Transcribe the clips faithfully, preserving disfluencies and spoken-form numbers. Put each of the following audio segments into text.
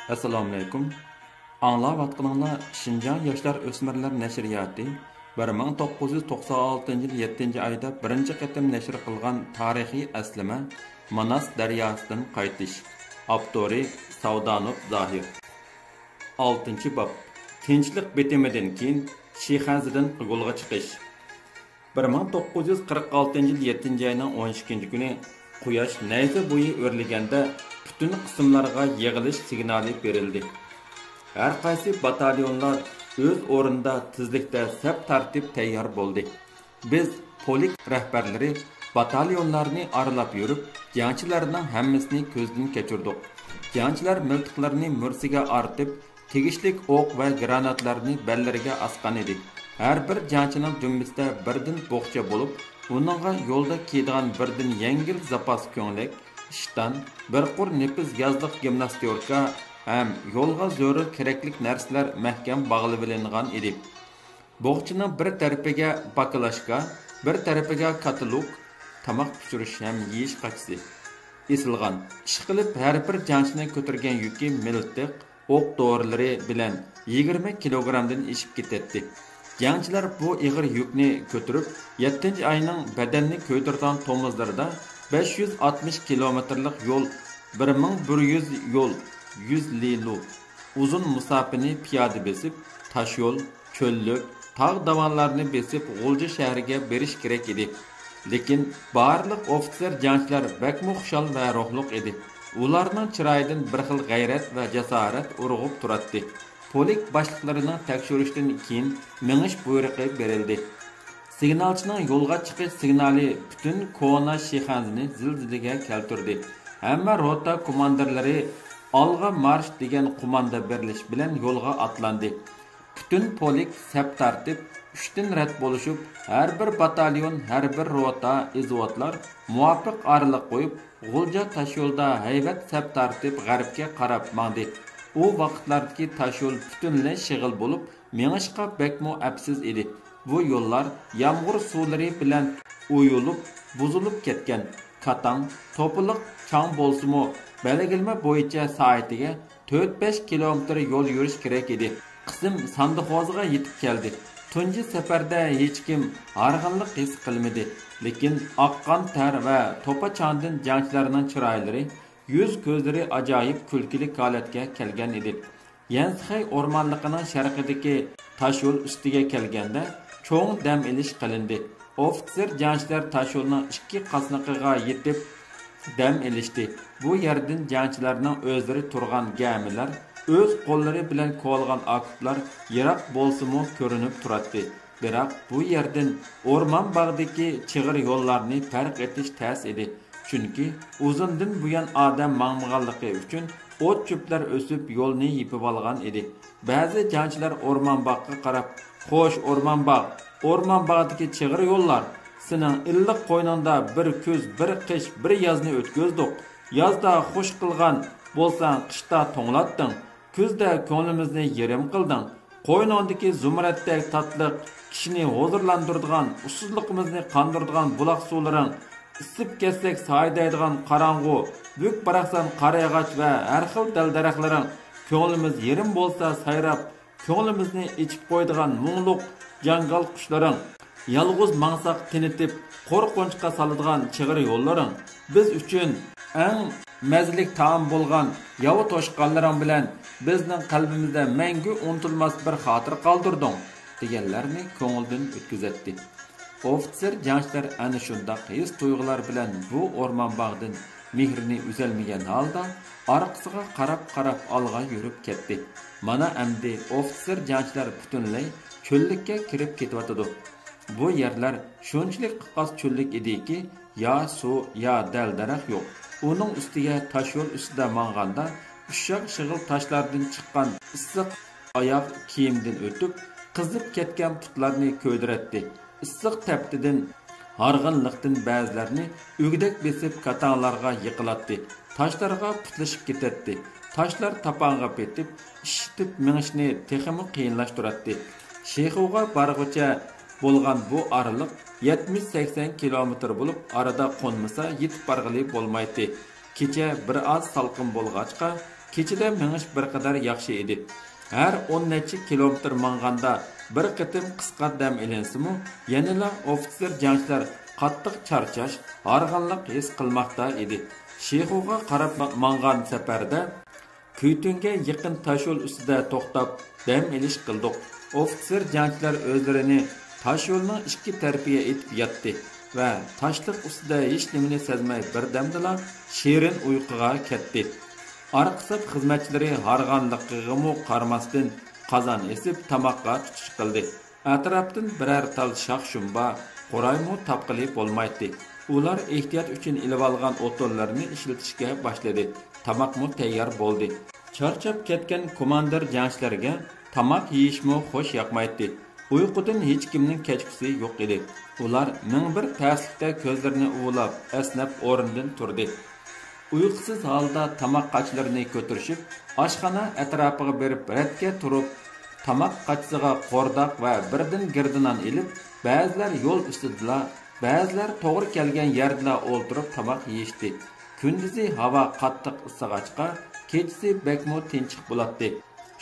ئەسسالامۇئەلەيكۇم. ئاڭلاۋاتقىنىڭلار شىنجاڭ ياشلار ئۆسمۈرلەر نەشرىياتى بىر مىڭ توققۇز يۈز توقسان ئالتىنچى يىل يەتتىنچى ئايدا بىرىنچى قېتىم نەشر قىلغان تارىخىي ئەسلىمە ماناس دەرياسىدىن قايتىش. ئاپتورى ساۋدانوف زاھىر. ئالتىنچى باب. تىنچلىق بېتىمىدىن كېيىن شىخەنزىدىن يولغا چىقىش. بىر مىڭ توققۇز يۈز قىرىق ئالتىنچى يىل يەتتىنچى ئاينىڭ ئون ئىككىنچى كۈنى قۇياش نەيزە بويى ئۆرلىگەندە، پۈتۈن قىسىملارغا يىغىلىش سىگنالى بېرىلدى. ھەر قايسى باتاليونلار ئۆز ئورنىدا تېزلىكتە سەپ تارتىپ تەييار بولدى. بىز، پولك رەھبەرلىرى، باتاليونلارنى ئارىلاپ يۈرۈپ، جەڭچىلەرنىڭ ھەممىسىنى كۆزدىن كەچۈردۇق. جەڭچىلەر مىلتىقلىرىنى مۈرىسىگە ئارتىپ، تېگىشلىك ئوق ۋە گراناتلارنى بەللىرىگە ئاسقان ئىدى. ھەر بىر جەڭچىنىڭ دۈمبىسىدە بىردىن بوخچا بولۇپ، ئۇنىڭغا يولدا كىيىدىغان بىردىن يەڭگىل زاپاس كۆڭلەك، ئىشتان، بىر قۇر نېپىز يازلىق گىمناستيوركا ھەم يولغا زۆرۈر كېرەكلىك نەرسىلەر مەھكەم باغلىۋېلىنغان ئىدى. بوخچىنىڭ بىر تەرىپىگە باكلاشكا، بىر تەرىپىگە كاتىلوك، تاماق پىشۇرۇش ھەم يېيىش قاچىسى ئېسىلغان. ئىشقىلىپ، ھەر بىر جەڭچىنىڭ كۆتۈرگەن يۈكى مىلتىق، ئوق دورىلىرى بىلەن يىگىرمە كىلوگرامدىن ئېشىپ كېتەتتى. جەڭچىلەر بۇ ئېغىر يۈكنى كۆتۈرۈپ، يەتتىنچى ئاينىڭ بەدەننى كۆيدۈرىدىغان تومۇزلىرىدا بەش يۈز ئاتمىش كىلومېتىرلىق يول، بىر مىڭ بىر يۈز يول، يۈز لىلۇ ئۇزۇن مۇساپىنى پىيادە بېسىپ، تاشيول، چۆللۈك، تاغ داۋانلارنى بېسىپ غۇلجا شەھىرىگە بېرىش كېرەك ئىدى. لېكىن بارلىق ئوفىتسېر جەڭچىلەر بەكمۇ خۇشال ۋە روھلۇق ئىدى. ئۇلارنىڭ چىرايىدىن بىر خىل غەيرەت ۋە جاسارەت ئۇرغۇپ تۇراتتى. پولك باشلىقلىرىنىڭ تەكشۈرۈشتىن كېيىن مېڭىش بۇيرۇقى بېرىلدى. سىگنالچىنىڭ يولغا چىقىش سىگنالى پۈتۈن كونا شىخەنزىنى زىلزىلىگە كەلتۈردى. ھەممە روتا كوماندىرلىرى «ئالغا مارش» دېگەن قوماندا بېرىلىش بىلەن يولغا ئاتلاندى. پۈتۈن پولك سەپ تارتىپ، ئۈچتىن رەت بولۇشۇپ، ھەر بىر باتاليون، ھەر بىر روتا، ئىزۋوتلار مۇۋاپىق ئارىلىق قويۇپ، غۇلجا تاشيولىدا ھەيۋەت سەپ تارتىپ غەربكە قاراپ ماڭدى. ئۇ ۋاقىتلاردىكى تاشيول پۈتۈنلەي شېغىل بولۇپ، مېڭىشقا بەكمۇ ئەپسىز ئىدى. بۇ يوللار يامغۇر سۇلىرى بىلەن ئويۇلۇپ، بۇزۇلۇپ كەتكەن. كاتاڭ، توپىلىق، چاڭ بولسىمۇ، بەلگىلىمە بويىچە سائىتىگە تۆت بەش كىلومېتىر يول يۈرۈش كېرەك ئىدى. قىسىم ساندىخوزىغا يېتىپ كەلدى. تۇنجى سەپەردە ھېچكىم ھارغىنلىق ھېس قىلمىدى. لېكىن ئاققان تەر ۋە توپا چاڭدىن جەڭچىلەرنىڭ چىرايلىرى، يۈز كۆزلىرى ئاجايىپ كۈلكىلىك ھالەتكە كەلگەن ئىدى. يەنسىخەي ئورمانلىقىنىڭ شەرقىدىكى تاشيول ئۈستىگە كەلگەندە، چوڭ دەم ئېلىش قىلىندى. ئوفىتسېر جەڭچىلەر تاشيولنىڭ ئىككى قاسنىقىغا يېتىپ دەم ئېلىشتى. بۇ يەردىن جەڭچىلەرنىڭ ئۆزلىرى تۇرغان گەمىلەر، ئۆز قوللىرى بىلەن كولىغان ئاكوپلار يىراق بولسىمۇ كۆرۈنۈپ تۇراتتى. بىراق بۇ يەردىن ئورمان باغدىكى چىغىر يوللارنى پەرق ئېتىش تەس ئىدى. چۈنكى ئۇزۇندىن بۇيان ئادەم ماڭمىغانلىقى ئۈچۈن ئوت-چۆپلەر ئۆسۈپ، يولنى يېپىۋالغان ئىدى. بەزى جەڭچىلەر ئورمان باغقا قاراپ، «خوش، ئورمان باغ، ئورمان باغدىكى چىغىر يوللار، سېنىڭ ئىللىق قوينۇڭدا بىر كۈز، بىر قىش، بىر يازنى ئۆتكۈزدۇق. يازدا خۇش قىلغان بولساڭ، قىشتا توڭلاتتىڭ. كۈزدە كۆڭلىمىزنى يېرىم قىلدىڭ. قوينۇڭدىكى زۇمرەتتەك تاتلىق، كىشىنى ھۇزۇرلاندۇرىدىغان، ئۇسسۇزلۇقىمىزنى قاندۇرىدىغان بۇلاق سۇلىرىڭ، ئىسسىپ كەتسەك سايىدەيدىغان قاراڭغۇ، بۈك-باراقسان قارىئاغاچ ۋە ھەر خىل دەل-دەرەخلىرىڭ، كۆڭلىمىز يېرىم بولسا سايراپ، كۆڭلىمىزنى ئېچىپ قويىدىغان مۇڭلۇق جاڭگال قۇشلىرىڭ، يالغۇز ماڭساق تېنىتىپ، قورقۇنچقا سالىدىغان چىغىر يوللىرىڭ، بىز ئۈچۈن ئەڭ مەززىلىك تائام بولغان ياۋا توشقانلىرىڭ بىلەن بىزنىڭ قەلبىمىزدە مەڭگۈ ئۇنتۇلماس بىر خاتىرە قالدۇردۇڭ» دېگەنلەرنى كۆڭلىدىن ئۆتكۈزەتتى. ئوفىتسېر جەڭچىلەر ئەنە شۇنداق ھېس-تۇيغۇلار بىلەن بۇ ئورمان باغدىن مېھرىنى ئۈزەلمىگەن ھالدا ئارقىسىغا قاراپ-قاراپ ئالغا يۈرۈپ كەتتى. مانا ئەمدى ئوفىتسېر جەڭچىلەر پۈتۈنلەي چۆللۈككە كىرىپ كېتىۋاتىدۇ. بۇ يەرلەر شۇنچىلىك قاقاس چۆللۈك ئىدىكى، يا سۇ، يا دەل-دەرەخ يوق. ئۇنىڭ ئۈستىگە تاشيول ئۈستىدە ماڭغاندا، ئۇششاق شېغىل تاشلاردىن چىققان ئىسسىق ئاياغ كىيىمدىن ئۆتۈپ، قىزىپ كەتكەن پۇتلارنى كۆيدۈرەتتى. ئىسسىق تەپتىدىن، ھارغىنلىقتىن بەزىلەرنى ئۆگدەك بېسىپ، كاتاڭلارغا يىقىلاتتى. تاشلارغا پۇتلىشىپ كېتەتتى. تاشلار تاپانغا پېتىپ، ئىششىتىپ مېڭىشنى تېخىمۇ قىيىنلاشتۇراتتى. شىخۇغا بارغۇچە بولغان بۇ ئارىلىق يەتمىش سەكسەن كىلومېتىر بولۇپ، ئارىدا قونمىسا يېتىپ بارغىلى بولمايتتى. كېچە بىر ئاز سالقىن بولغاچقا، كېچىدە مېڭىش بىر قەدەر ياخشى ئىدى. ھەر ئون نەچچە كىلومېتىر ماڭغاندا بىر قېتىم قىسقا دەم ئېلىنسىمۇ، يەنىلا ئوفىتسېر جەڭچىلەر قاتتىق چارچاش، ھارغىنلىق ھېس قىلماقتا ئىدى. شىخۇغا قاراپ ماڭغان سەپەردە كۈيتۈڭگە يېقىن تاشيول ئۈستىدە توختاپ دەم ئېلىش قىلدۇق. ئوفىتسېر جەڭچىلەر ئۆزلىرىنى تاشيولنىڭ ئىككى تەرىپىگە ئېتىپ ياتتى ۋە تاشلىق ئۈستىدە ھېچنېمىنى سەزمەي بىردەمدىلا شېرىن ئۇيقۇغا كەتتى. ئارقا سەپ خىزمەتچىلىرى ھارغانلىقىغىمۇ قارىماستىن، قازان ئېسىپ، تاماققا تۇتۇش قىلدى. ئەتراپتىن بىرەر تال شاخ-شۇمبا، قورايمۇ تاپقىلى بولمايتتى. ئۇلار ئېھتىيات ئۈچۈن ئېلىۋالغان ئوتۇنلىرىنى ئىشلىتىشكە باشلىدى. تاماقمۇ تەييار بولدى. چارچاپ كەتكەن كوماندىر جەڭچىلەرگە تاماق يېيىشمۇ خوش ياقمايتتى. ئۇيقۇدىن ھېچكىمنىڭ كەچكۈسى يوق ئىدى. ئۇلار مىڭ بىر تەسلىكتە كۆزلىرىنى ئۇۋىلاپ، ئەسنەپ ئورنىدىن تۇردى. ئۇيقۇسىز ھالدا تاماق قاچىلىرىنى كۆتۈرۈشۈپ، ئاشخانا ئەتراپىغا بېرىپ رەتكە تۇرۇپ، تاماق قاچىسىغا قورداق ۋە بىردىن گىردە نان ئېلىپ، بەزىلەر يول ئۈستىدىلا، بەزىلەر توغرا كەلگەن يەردىلا ئولتۇرۇپ تاماق يېيىشتى. كۈندۈزى ھاۋا قاتتىق ئىسسىغاچقا، كېچىسى بەكمۇ تىنچىق بولاتتى.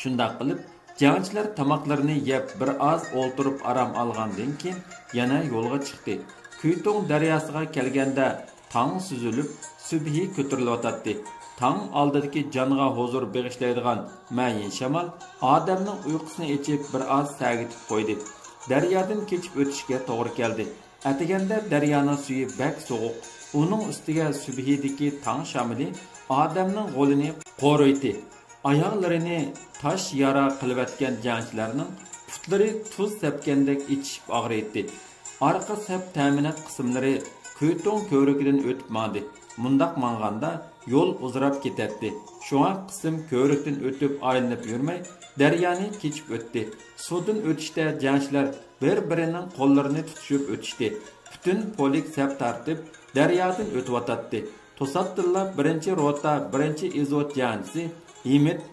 شۇنداق قىلىپ، جەڭچىلەر تاماقلىرىنى يەپ بىر ئاز ئولتۇرۇپ ئارام ئالغاندىن كېيىن، يەنە يولغا چىقتى. كۈيتۇڭ دەرياسىغا كەلگەندە، تاڭ سۈزۈلۈپ، سۈبھى كۆتۈرۈلۈۋاتاتتى. تاڭ ئالدىدىكى جانغا ھۇزۇر بېغىشلايدىغان مەيىن شامال ئادەمنىڭ ئۇيقۇسىنى ئېچىپ، بىر ئاز سەگىتىپ قويدى. دەريادىن كېچىپ ئۆتۈشكە توغرا كەلدى. ئەتىگەندە دەريانىڭ سۈيى بەك سوغۇق. ئۇنىڭ ئۈستىگە سۈبھىدىكى تاڭ شامىلى ئادەمنىڭ غولىنى قورۇيتتى. ئاياغلىرىنى تاش يارا قىلىۋەتكەن جەڭچىلەرنىڭ پۇتلىرى تۇز سەپكەندەك ئېچىشىپ ئاغرىيتتى. ئارقا سەپ تەمىنات قىسىملىرى كۈيتۇڭ كۆۋرۈكىدىن ئۆتۈپ ماڭدى. مۇنداق ماڭغاندا يول ئۇزىراپ كېتەتتى. شۇڭا قىسىم كۆۋرۈكتىن ئۆتۈپ ئايلىنىپ يۈرمەي، دەريانى كېچىپ ئۆتتى. سۇدىن ئۆتۈشتە جەڭچىلەر بىر-بىرىنىڭ قوللىرىنى تۇتۇشۇپ ئۆتۈشتى. پۈتۈن پولك سەپ تارتىپ، دەريادىن ئۆتۈۋاتاتتى. توساتتىنلا بىرىنچى روتا بىرىنچى ئىزۋود جەڭچىسى ھىمىت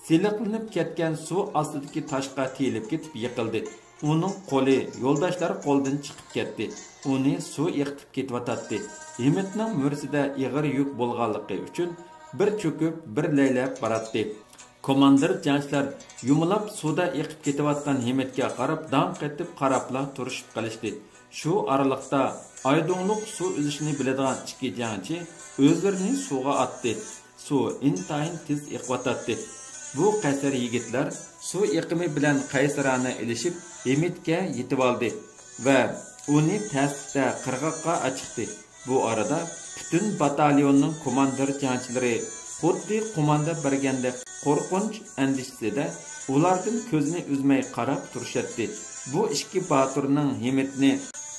سىلىقلىنىپ كەتكەن سۇ ئاستىدىكى تاشقا تېيىلىپ كېتىپ يىقىلدى. ئۇنىڭ قولى يولداشلار قولىدىن چىقىپ كەتتى. ئۇنى سۇ ئېقىتىپ كېتىۋاتاتتى. ھىمىتنىڭ مۈرىسىدە ئېغىر يۈك بولغانلىقى ئۈچۈن بىر چۆكۈپ، بىر لەيلەپ باراتتى. كوماندىر جەڭچىلەر يۇمىلاپ سۇدا ئېقىپ كېتىۋاتقان ھىمىتكە قاراپ داڭ قېتىپ قاراپلا تۇرۇشۇپ قېلىشتى. شۇ ئارىلىقتا ئايدۇڭلۇق سۇ ئۈزۈشنى بىلىدىغان ئىككى جەڭچى ئۆزلىرىنى سۇغا ئاتتى. سۇ ئىنتايىن تېز ئېقىۋاتاتتى. بۇ قەيسەر يىگىتلەر سۇ ئېقىمى بىلەن قەيسەرانە ئېلىشىپ، ھىمىتكە يېتىۋالدى ۋە ئۇنى تەستە قىرغاققا ئاچىقتى. بۇ ئارىدا پۈتۈن باتاليوننىڭ كوماندىر جەڭچىلىرى خۇددى قوماندا بەرگەندەك قورقۇنچ ئەندىشىسىدە ئۇلاردىن كۆزىنى ئۈزمەي قاراپ تۇرۇشاتتى. بۇ ئىككى باتۇرنىڭ ھىمىتنى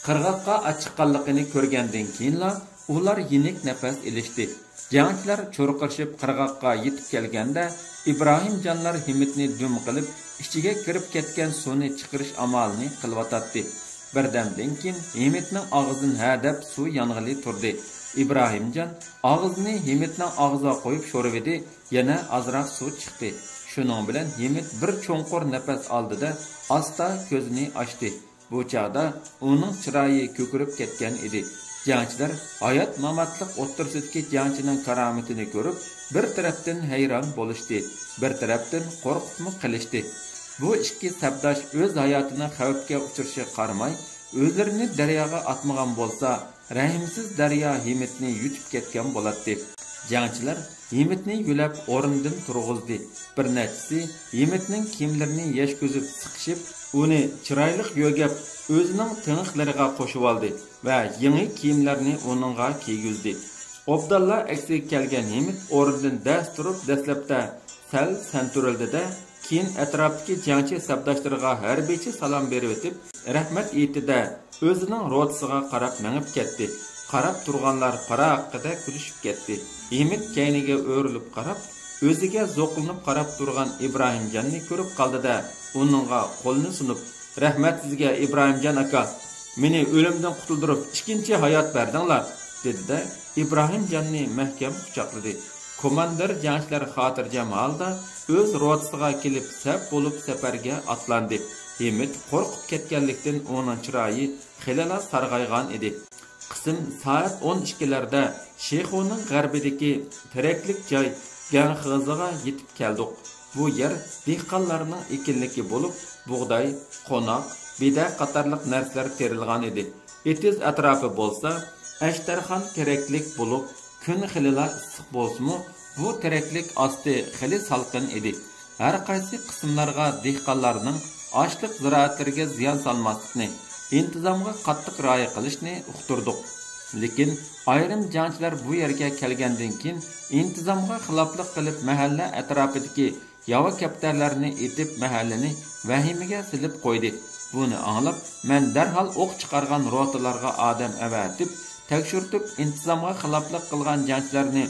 قىرغاققا ئاچىققانلىقىنى كۆرگەندىن كېيىنلا ئۇلار يېنىك نەپەس ئېلىشتى. جەڭچىلەر چۇرقىرىشىپ قىرغاققا يېتىپ كەلگەندە، ئىبراھىمجانلار ھىمىتنى دۈم قىلىپ، ئىچىگە كىرىپ كەتكەن سۇنى چىقىرىش ئامالىنى قىلىۋاتاتتى. بىردەمدىن كېيىن ھىمىتنىڭ ئاغزىدىن ھە دەپ سۇ يانغىلى تۇردى. ئىبراھىمجان ئاغزىنى ھىمىتنىڭ ئاغزىغا قويۇپ شورىۋىدى، يەنە ئازراق سۇ چىقتى. شۇنىڭ بىلەن ھىمىت بىر چوڭقۇر نەپەس ئالدى-دە، ئاستا كۆزىنى ئاچتى. بۇ چاغدا ئۇنىڭ چىرايى كۆكىرىپ كەتكەن ئىدى. جەڭچىلەر ھايات-ماماتلىق ئوتتۇرىسىدىكى جەڭچىنىڭ كارامىتىنى كۆرۈپ، بىر تەرەپتىن ھەيران بولۇشتى، بىر تەرەپتىن قورقۇپمۇ قېلىشتى. بۇ ئىككى سەپداش ئۆز ھاياتىنىڭ خەۋپكە ئۇچرىشىغا قارىماي، ئۆزلىرىنى دەرياغا ئاتمىغان بولسا، رەھىمسىز دەريا ھىمىتنى يۇتۇپ كەتكەن بولاتتى. جەڭچىلەر ھىمىتنى يۆلەپ ئورنىدىن تۇرغۇزدى. بىر نەچچىسى ھىمىتنىڭ كىيىملىرىنى يەشكۈزۈپ سىقىشىپ، ئۇنى چىرايلىق يۆگەپ، ئۆزىنىڭ تىڭىقلىرىغا قوشۇۋالدى ۋە يېڭى كىيىملەرنى ئۇنىڭغا كىيگۈزدى. ئوبدانلا ئەكسىگە كەلگەن ھىمىت ئورنىدىن دەس تۇرۇپ، دەسلەپتە سەل سەنتۈرۈلدى-دە، كېيىن ئەتراپتىكى جەڭچى سەپداشلىرىغا ھەربىيچە سالام بېرىۋېتىپ، رەھمەت ئېيتتى-دە، ئۆزىنىڭ روتىسىغا قاراپ مېڭىپ كەتتى. قاراپ تۇرغانلار پاراققىدە كۈلۈشۈپ كەتتى. ھىمىت كەينىگە ئۆرۈلۈپ قاراپ، ئۆزىگە زوقلىنىپ قاراپ تۇرغان ئىبراھىمجاننى كۆرۈپ قالدى-دە، ئۇنىڭغا قولىنى سۇنۇپ، «رەھمەت سىزگە، ئىبراھىمجان ئاكا! مېنى ئۆلۈمدىن قۇتۇلدۇرۇپ، ئىككىنچى ھايات بەردىڭلار!» دېدى-دە، ئىبراھىمجاننى مەھكەم قۇچاقلىدى. كوماندىر جەڭچىلەر خاتىرجەم ھالدا ئۆز روتىسىغا كېلىپ سەپ بولۇپ سەپەرگە ئاتلاندى. ھىمىت قورقۇپ كەتكەنلىكتىن ئۇنىڭ چىرايى خېلىلا سارغايغان ئىدى. قىسىم سائەت ئون ئىككىلەردە شىخۇنىڭ غەربىدىكى تېرەكلىك جاي گەنخېزىغا يېتىپ كەلدۇق. بۇ يەر دېھقانلارنىڭ ئېكىنلىكى بولۇپ، بۇغداي، قوناق، بېدە قاتارلىق نەرسىلەر تېرىلغان ئىدى. ئېتىز ئەتراپى بولسا ئەشتەرخان تېرەكلىك بولۇپ، كۈن خېلىلا ئىسسىق بولسىمۇ، بۇ تېرەكلىك ئاستى خېلى سالقىن ئىدى. ھەر قايسى قىسىملارغا دېھقانلارنىڭ ئاشلىق زىرائەتلىرىگە زىيان سالماسلىقنى، ئىنتىزامغا قاتتىق رىئايە قىلىشنى ئۇقتۇردۇق. لېكىن ئايرىم جەڭچىلەر بۇ يەرگە كەلگەندىن كېيىن، ئىنتىزامغا خىلاپلىق قىلىپ، مەھەللە ئەتراپىدىكى ياۋا كەپتەرلەرنى ئېتىپ، مەھەللىنى ۋەھىمىگە سېلىپ قويدى. بۇنى ئاڭلاپ، مەن دەرھال ئوق چىقارغان روتىلارغا ئادەم ئەۋەتىپ، تەكشۈرتۈپ، ئىنتىزامغا خىلاپلىق قىلغان جەڭچىلەرنى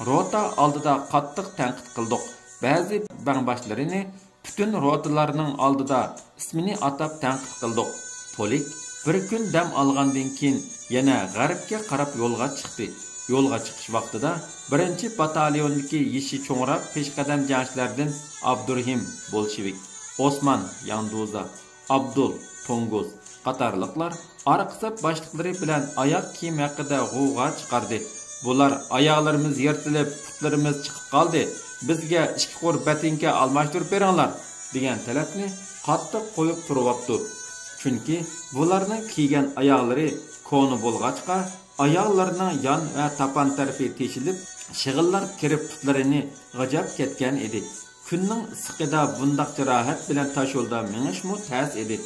روتا ئالدىدا قاتتىق تەنقىد قىلدۇق. بەزى بەڭباشلىرىنى پۈتۈن روتىلارنىڭ ئالدىدا ئىسمىنى ئاتاپ تەنقىد قىلدۇق. پولك بىر كۈن دەم ئالغاندىن كېيىن يەنە غەربكە قاراپ يولغا چىقتى. يولغا چىقىش ۋاقتىدا بىرىنچى باتاليوندىكى يېشى چوڭراق پېشقەدەم جەڭچىلەردىن ئابدۇرېھىم، بولشېۋىك، ئوسمان، ياندۇزا، ئابدۇل، توڭگۇز، قاتارلىقلار ئارقا سەپ باشلىقلىرى بىلەن ئاياغ كىيىم ھەققىدە غۇۋغا چىقاردى. بۇلار «ئاياغلىرىمىز يىرتىلىپ، پۇتلىرىمىز چىقىپ قالدى، بىزگە ئىككى قۇر بەتىنكە ئالماشتۇرۇپ بېرىڭلار» دېگەن تەلەپنى قاتتىق قويۇپ تۇرۇۋاپتۇ. چۈنكى بۇلارنىڭ كىيگەن ئاياغلىرى كونا بولغاچقا، ئاياغلىرىنىڭ يان ۋە تاپان تەرىپى تېشىلىپ، شېغىللار كىرىپ پۇتلىرىنى غىجاپ كەتكەن ئىدى. كۈننىڭ ئىسسىقىدا بۇنداق جاراھەت بىلەن تاشيولدا مېڭىشمۇ تەس ئىدى.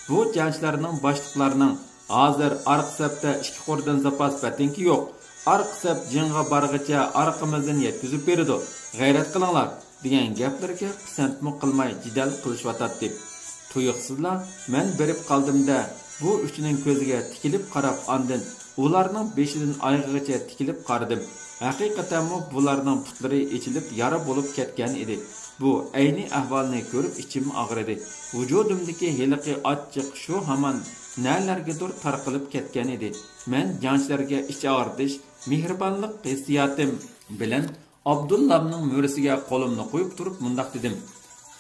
بۇ جەڭچىلەرنىڭ باشلىقلارنىڭ «ھازىر ئارقا سەپتە ئىككى قۇردىن زاپاس بەتىنكە يوق. ئارقا سەپ جىڭغا بارغىچە ئارقىمىزدىن يەتكۈزۈپ بېرىدۇ. غەيرەت قىلىڭلار» دېگەن گەپلىرىگە پىسەنتمۇ قىلماي جېدەل قىلىشىۋاتاتتى. تۇيۇقسىزلا مەن بېرىپ قالدىم-دە، بۇ ئۈچىنىڭ كۆزىگە تىكىلىپ قاراپ، ئاندىن ئۇلارنىڭ بېشىدىن ئايىغىغىچە تىكىلىپ قارىدىم. ھەقىقەتەنمۇ بۇلارنىڭ پۇتلىرى ئېچىلىپ يارا بولۇپ كەتكەن ئىدى. بۇ ئەينى ئەھۋالنى كۆرۈپ ئىچىم ئاغرىدى. ۋۇجۇدۇمدىكى ھېلىقى ئاچچىق شۇ ھامان نەلەرگىدۇر تارقىلىپ كەتكەن ئىدى. مەن جەڭچىلەرگە ئىچ ئاغرىتىش، مېھرىبانلىق ھېسسىياتىم بىلەن ئابدۇللامنىڭ مۈرىسىگە قولۇمنى قويۇپ تۇرۇپ مۇنداق دېدىم: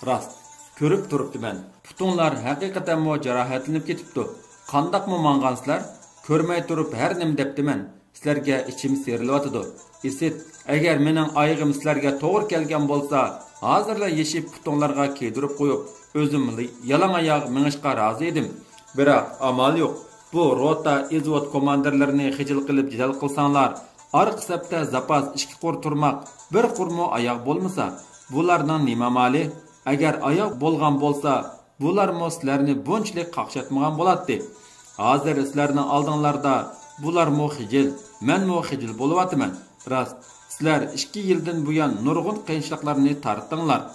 «راست، كۆرۈپ تۇرۇپتىمەن. پۇتۇڭلار ھەقىقەتەنمۇ جاراھەتلىنىپ كېتىپتۇ. قانداقمۇ ماڭغانسىلەر؟ كۆرمەي تۇرۇپ ھەر نېمە دەپتىمەن. سىلەرگە ئىچىم سىيرىلىۋاتىدۇ. ئىسىت، ئەگەر مېنىڭ ئايىغىم سىلەرگە توغرا كەلگەن بولسا، ھازىرلا يېشىپ پۇتۇڭلارغا كىيدۈرۈپ قويۇپ، ئۆزۈم يالاڭ ئاياغ مېڭىشقا رازى ئىدىم. بىراق ئامال يوق. بۇ روتا، ئىزۋوت كوماندىرلىرىنى خىجىل قىلىپ جېدەل قىلساڭلار، ئارقا سەپتە زاپاس ئىككى قۇر تۇرماق، بىر قۇرمۇ ئاياغ بولمىسا، بۇلارنىڭ نېمە ئامالى؟ ئەگەر ئاياغ بولغان بولسا، بۇلارمۇ سىلەرنى بۇنچىلىك قاقشاتمىغان بولاتتى. ھازىر سىلەرنىڭ ئالدىڭلاردا بۇلارمۇ خىجىل، مەنمۇ خىجىل بولۇۋاتىمەن. راست، سىلەر ئىككى يىلدىن بۇيان نۇرغۇن قىيىنچىلىقلارنى تارتتىڭلار.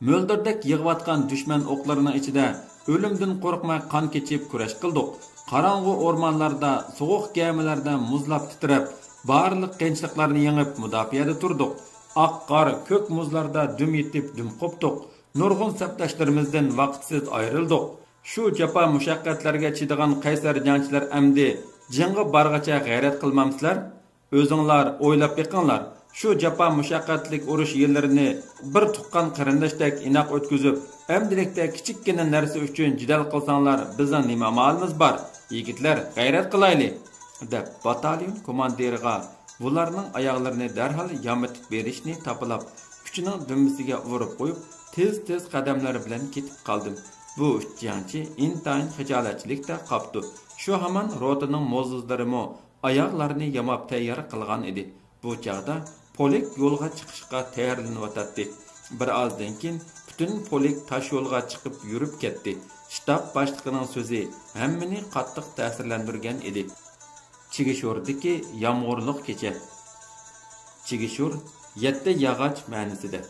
مۆلدۈردەك يېغىۋاتقان دۈشمەن ئوقلىرىنىڭ ئىچىدە ئۆلۈمدىن قورقماي قان كېچىپ كۈرەش قىلدۇق. قاراڭغۇ ئورمانلاردا، سوغۇق گەمىلەردە مۇزلاپ تىترەپ، بارلىق قىيىنچىلىقلارنى يېڭىپ مۇداپىئەدە تۇردۇق. ئاق قار، كۆك مۇزلاردا دۈم يېتىپ دۈم قوپتۇق. نۇرغۇن سەپداشلىرىمىزدىن ۋاقىتسىز ئايرىلدۇق. شۇ جاپا مۇشەققەتلەرگە چىدىغان قەيسەر جەڭچىلەر ئەمدى جىڭغا بارغىچە غەيرەت قىلمامسىلەر؟ ئۆزۈڭلار ئويلاپ بېقىڭلار، شۇ جاپا مۇشەققەتلىك ئۇرۇش يىللىرىنى بىر تۇغقان قېرىنداشتەك ئىناق ئۆتكۈزۈپ، ئەمدىلىكتە كىچىككىنە نەرسە ئۈچۈن جېدەل قىلساڭلار، بىزنىڭ نېمە ئامالىمىز بار؟ يىگىتلەر، غەيرەت قىلايلى! دەپ، باتاليون كوماندىرىغا بۇلارنىڭ ئاياغلىرىنى دەرھال يامىتىپ بېرىشنى تاپىلاپ، كۈچىنىڭ دۈمبىسىگە ئۇرۇپ قويۇپ، تېز-تېز قەدەملەر بىلەن كېتىپ قالدىم. بۇ ئۈچ جەڭچى ئىنتايىن خىجالەتچىلىكتە قاپتۇ. شۇ ھامان روتىنىڭ موزدۇزلىرىمۇ ئاياغلارنى ياماپ تەييار قىلغان ئىدى. بۇ چاغدا پولك يولغا چىقىشقا تەييارلىنىۋاتاتتى. بىر ئازدىن كېيىن پۈتۈن پولك تاش يولغا چىقىپ يۈرۈپ كەتتى. شتاب باشلىقىنىڭ سۆزى ھەممىنى قاتتىق تەسىرلەندۈرگەن ئىدى. چىگىشۇردىكى يامغۇرلۇق كېچە. چىگىشۇر يەتتە ياغاچ مەنىسىدە.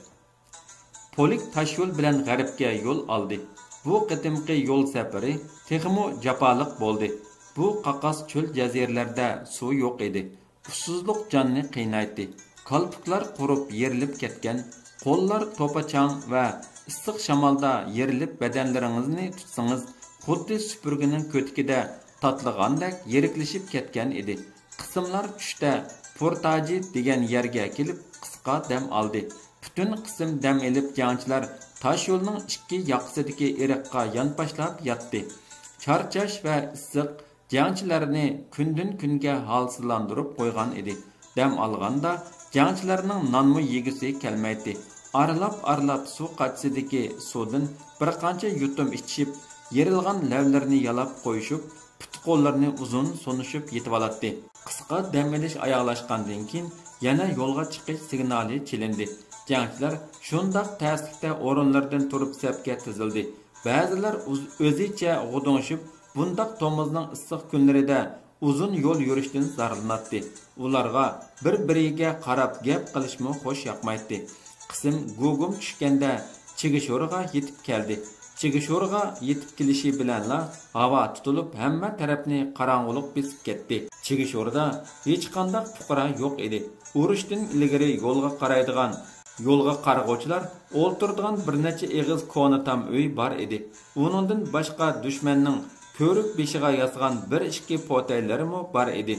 پولك تاشيول بىلەن غەربكە يول ئالدى. بۇ قېتىمقى يول سەپىرى تېخىمۇ جاپالىق بولدى. بۇ قاقاس چۆل جەزىرىلەردە سۇ يوق ئىدى. ئۇسسۇزلۇق جاننى قىينايتتى. كالپۇكلار قۇرۇپ يېرىلىپ كەتكەن، قوللار توپا-چاڭ ۋە ئىسسىق شامالدا يېرىلىپ، بەدەنلىرىڭىزنى تۇتسىڭىز، خۇددى سۈپۈرگىنىڭ كۆتىكىدە تاتلىغاندەك يىرىكلىشىپ كەتكەن ئىدى. قىسىملار چۈشتە پورتاجى دېگەن يەرگە كېلىپ قىسقا دەم ئالدى. پۈتۈن قىسىم دەم ئېلىپ، جەڭچىلەر تاشيولنىڭ ئىككى ياقىسىدىكى ئېرىققا يانپاشلاپ ياتتى. چارچاش ۋە ئىسسىق جەڭچىلەرنى كۈندىن-كۈنگە ھالسىزلاندۇرۇپ قويغان ئىدى. دەم ئالغاندا جەڭچىلەرنىڭ نانمۇ يېگۈسى كەلمەيتتى. ئارىلاپ-ئارىلاپ سۇ قاچىسىدىكى سۇدىن بىر قانچە يۇتۇم ئىچىشىپ، يېرىلغان لەۋلىرىنى يالاپ قويۇشۇپ، پۇت-قوللىرىنى ئۇزۇن سۇنۇشۇپ يېتىۋالاتتى. قىسقا دەم ئېلىش ئاياغلاشقاندىن كېيىن، يەنە يولغا چىقىش سىگنالى چېلىندى. جەڭچىلەر شۇنداق تەسلىكتە ئورۇنلىرىدىن تۇرۇپ سەپكە تىزىلدى. بەزىلەر ئۆز-، ئۆزىچە غۇدۇڭشىپ، بۇنداق تومۇزنىڭ ئىسسىق كۈنلىرىدە ئۇزۇن يول يۈرۈشتىن زارلىناتتى. ئۇلارغا بىر-بىرىگە قاراپ گەپ قىلىشمۇ خوش ياقمايتتى. قىسىم گۇگۇم چۈشكەندە چىگىشورغا يېتىپ كەلدى. چىگىشورغا يېتىپ كېلىشى بىلەنلا ھاۋا تۇتۇلۇپ، ھەممە تەرەپنى قاراڭغۇلۇق بېسىپ كەتتى. چىگىشوردا ھېچقانداق پۇقرا يوق ئىدى. ئۇرۇشتىن ئىلگىرى يولغا قارايدىغان، يولغا قارىغۇچىلار ئولتۇرىدىغان بىر نەچچە ئېغىز كونا تام ئۆي بار ئىدى. ئۇنىڭدىن باشقا دۈشمەننىڭ كۆۋرۈك بېشىغا ياسىغان بىر ئىككى پوتەيلىرىمۇ بار ئىدى.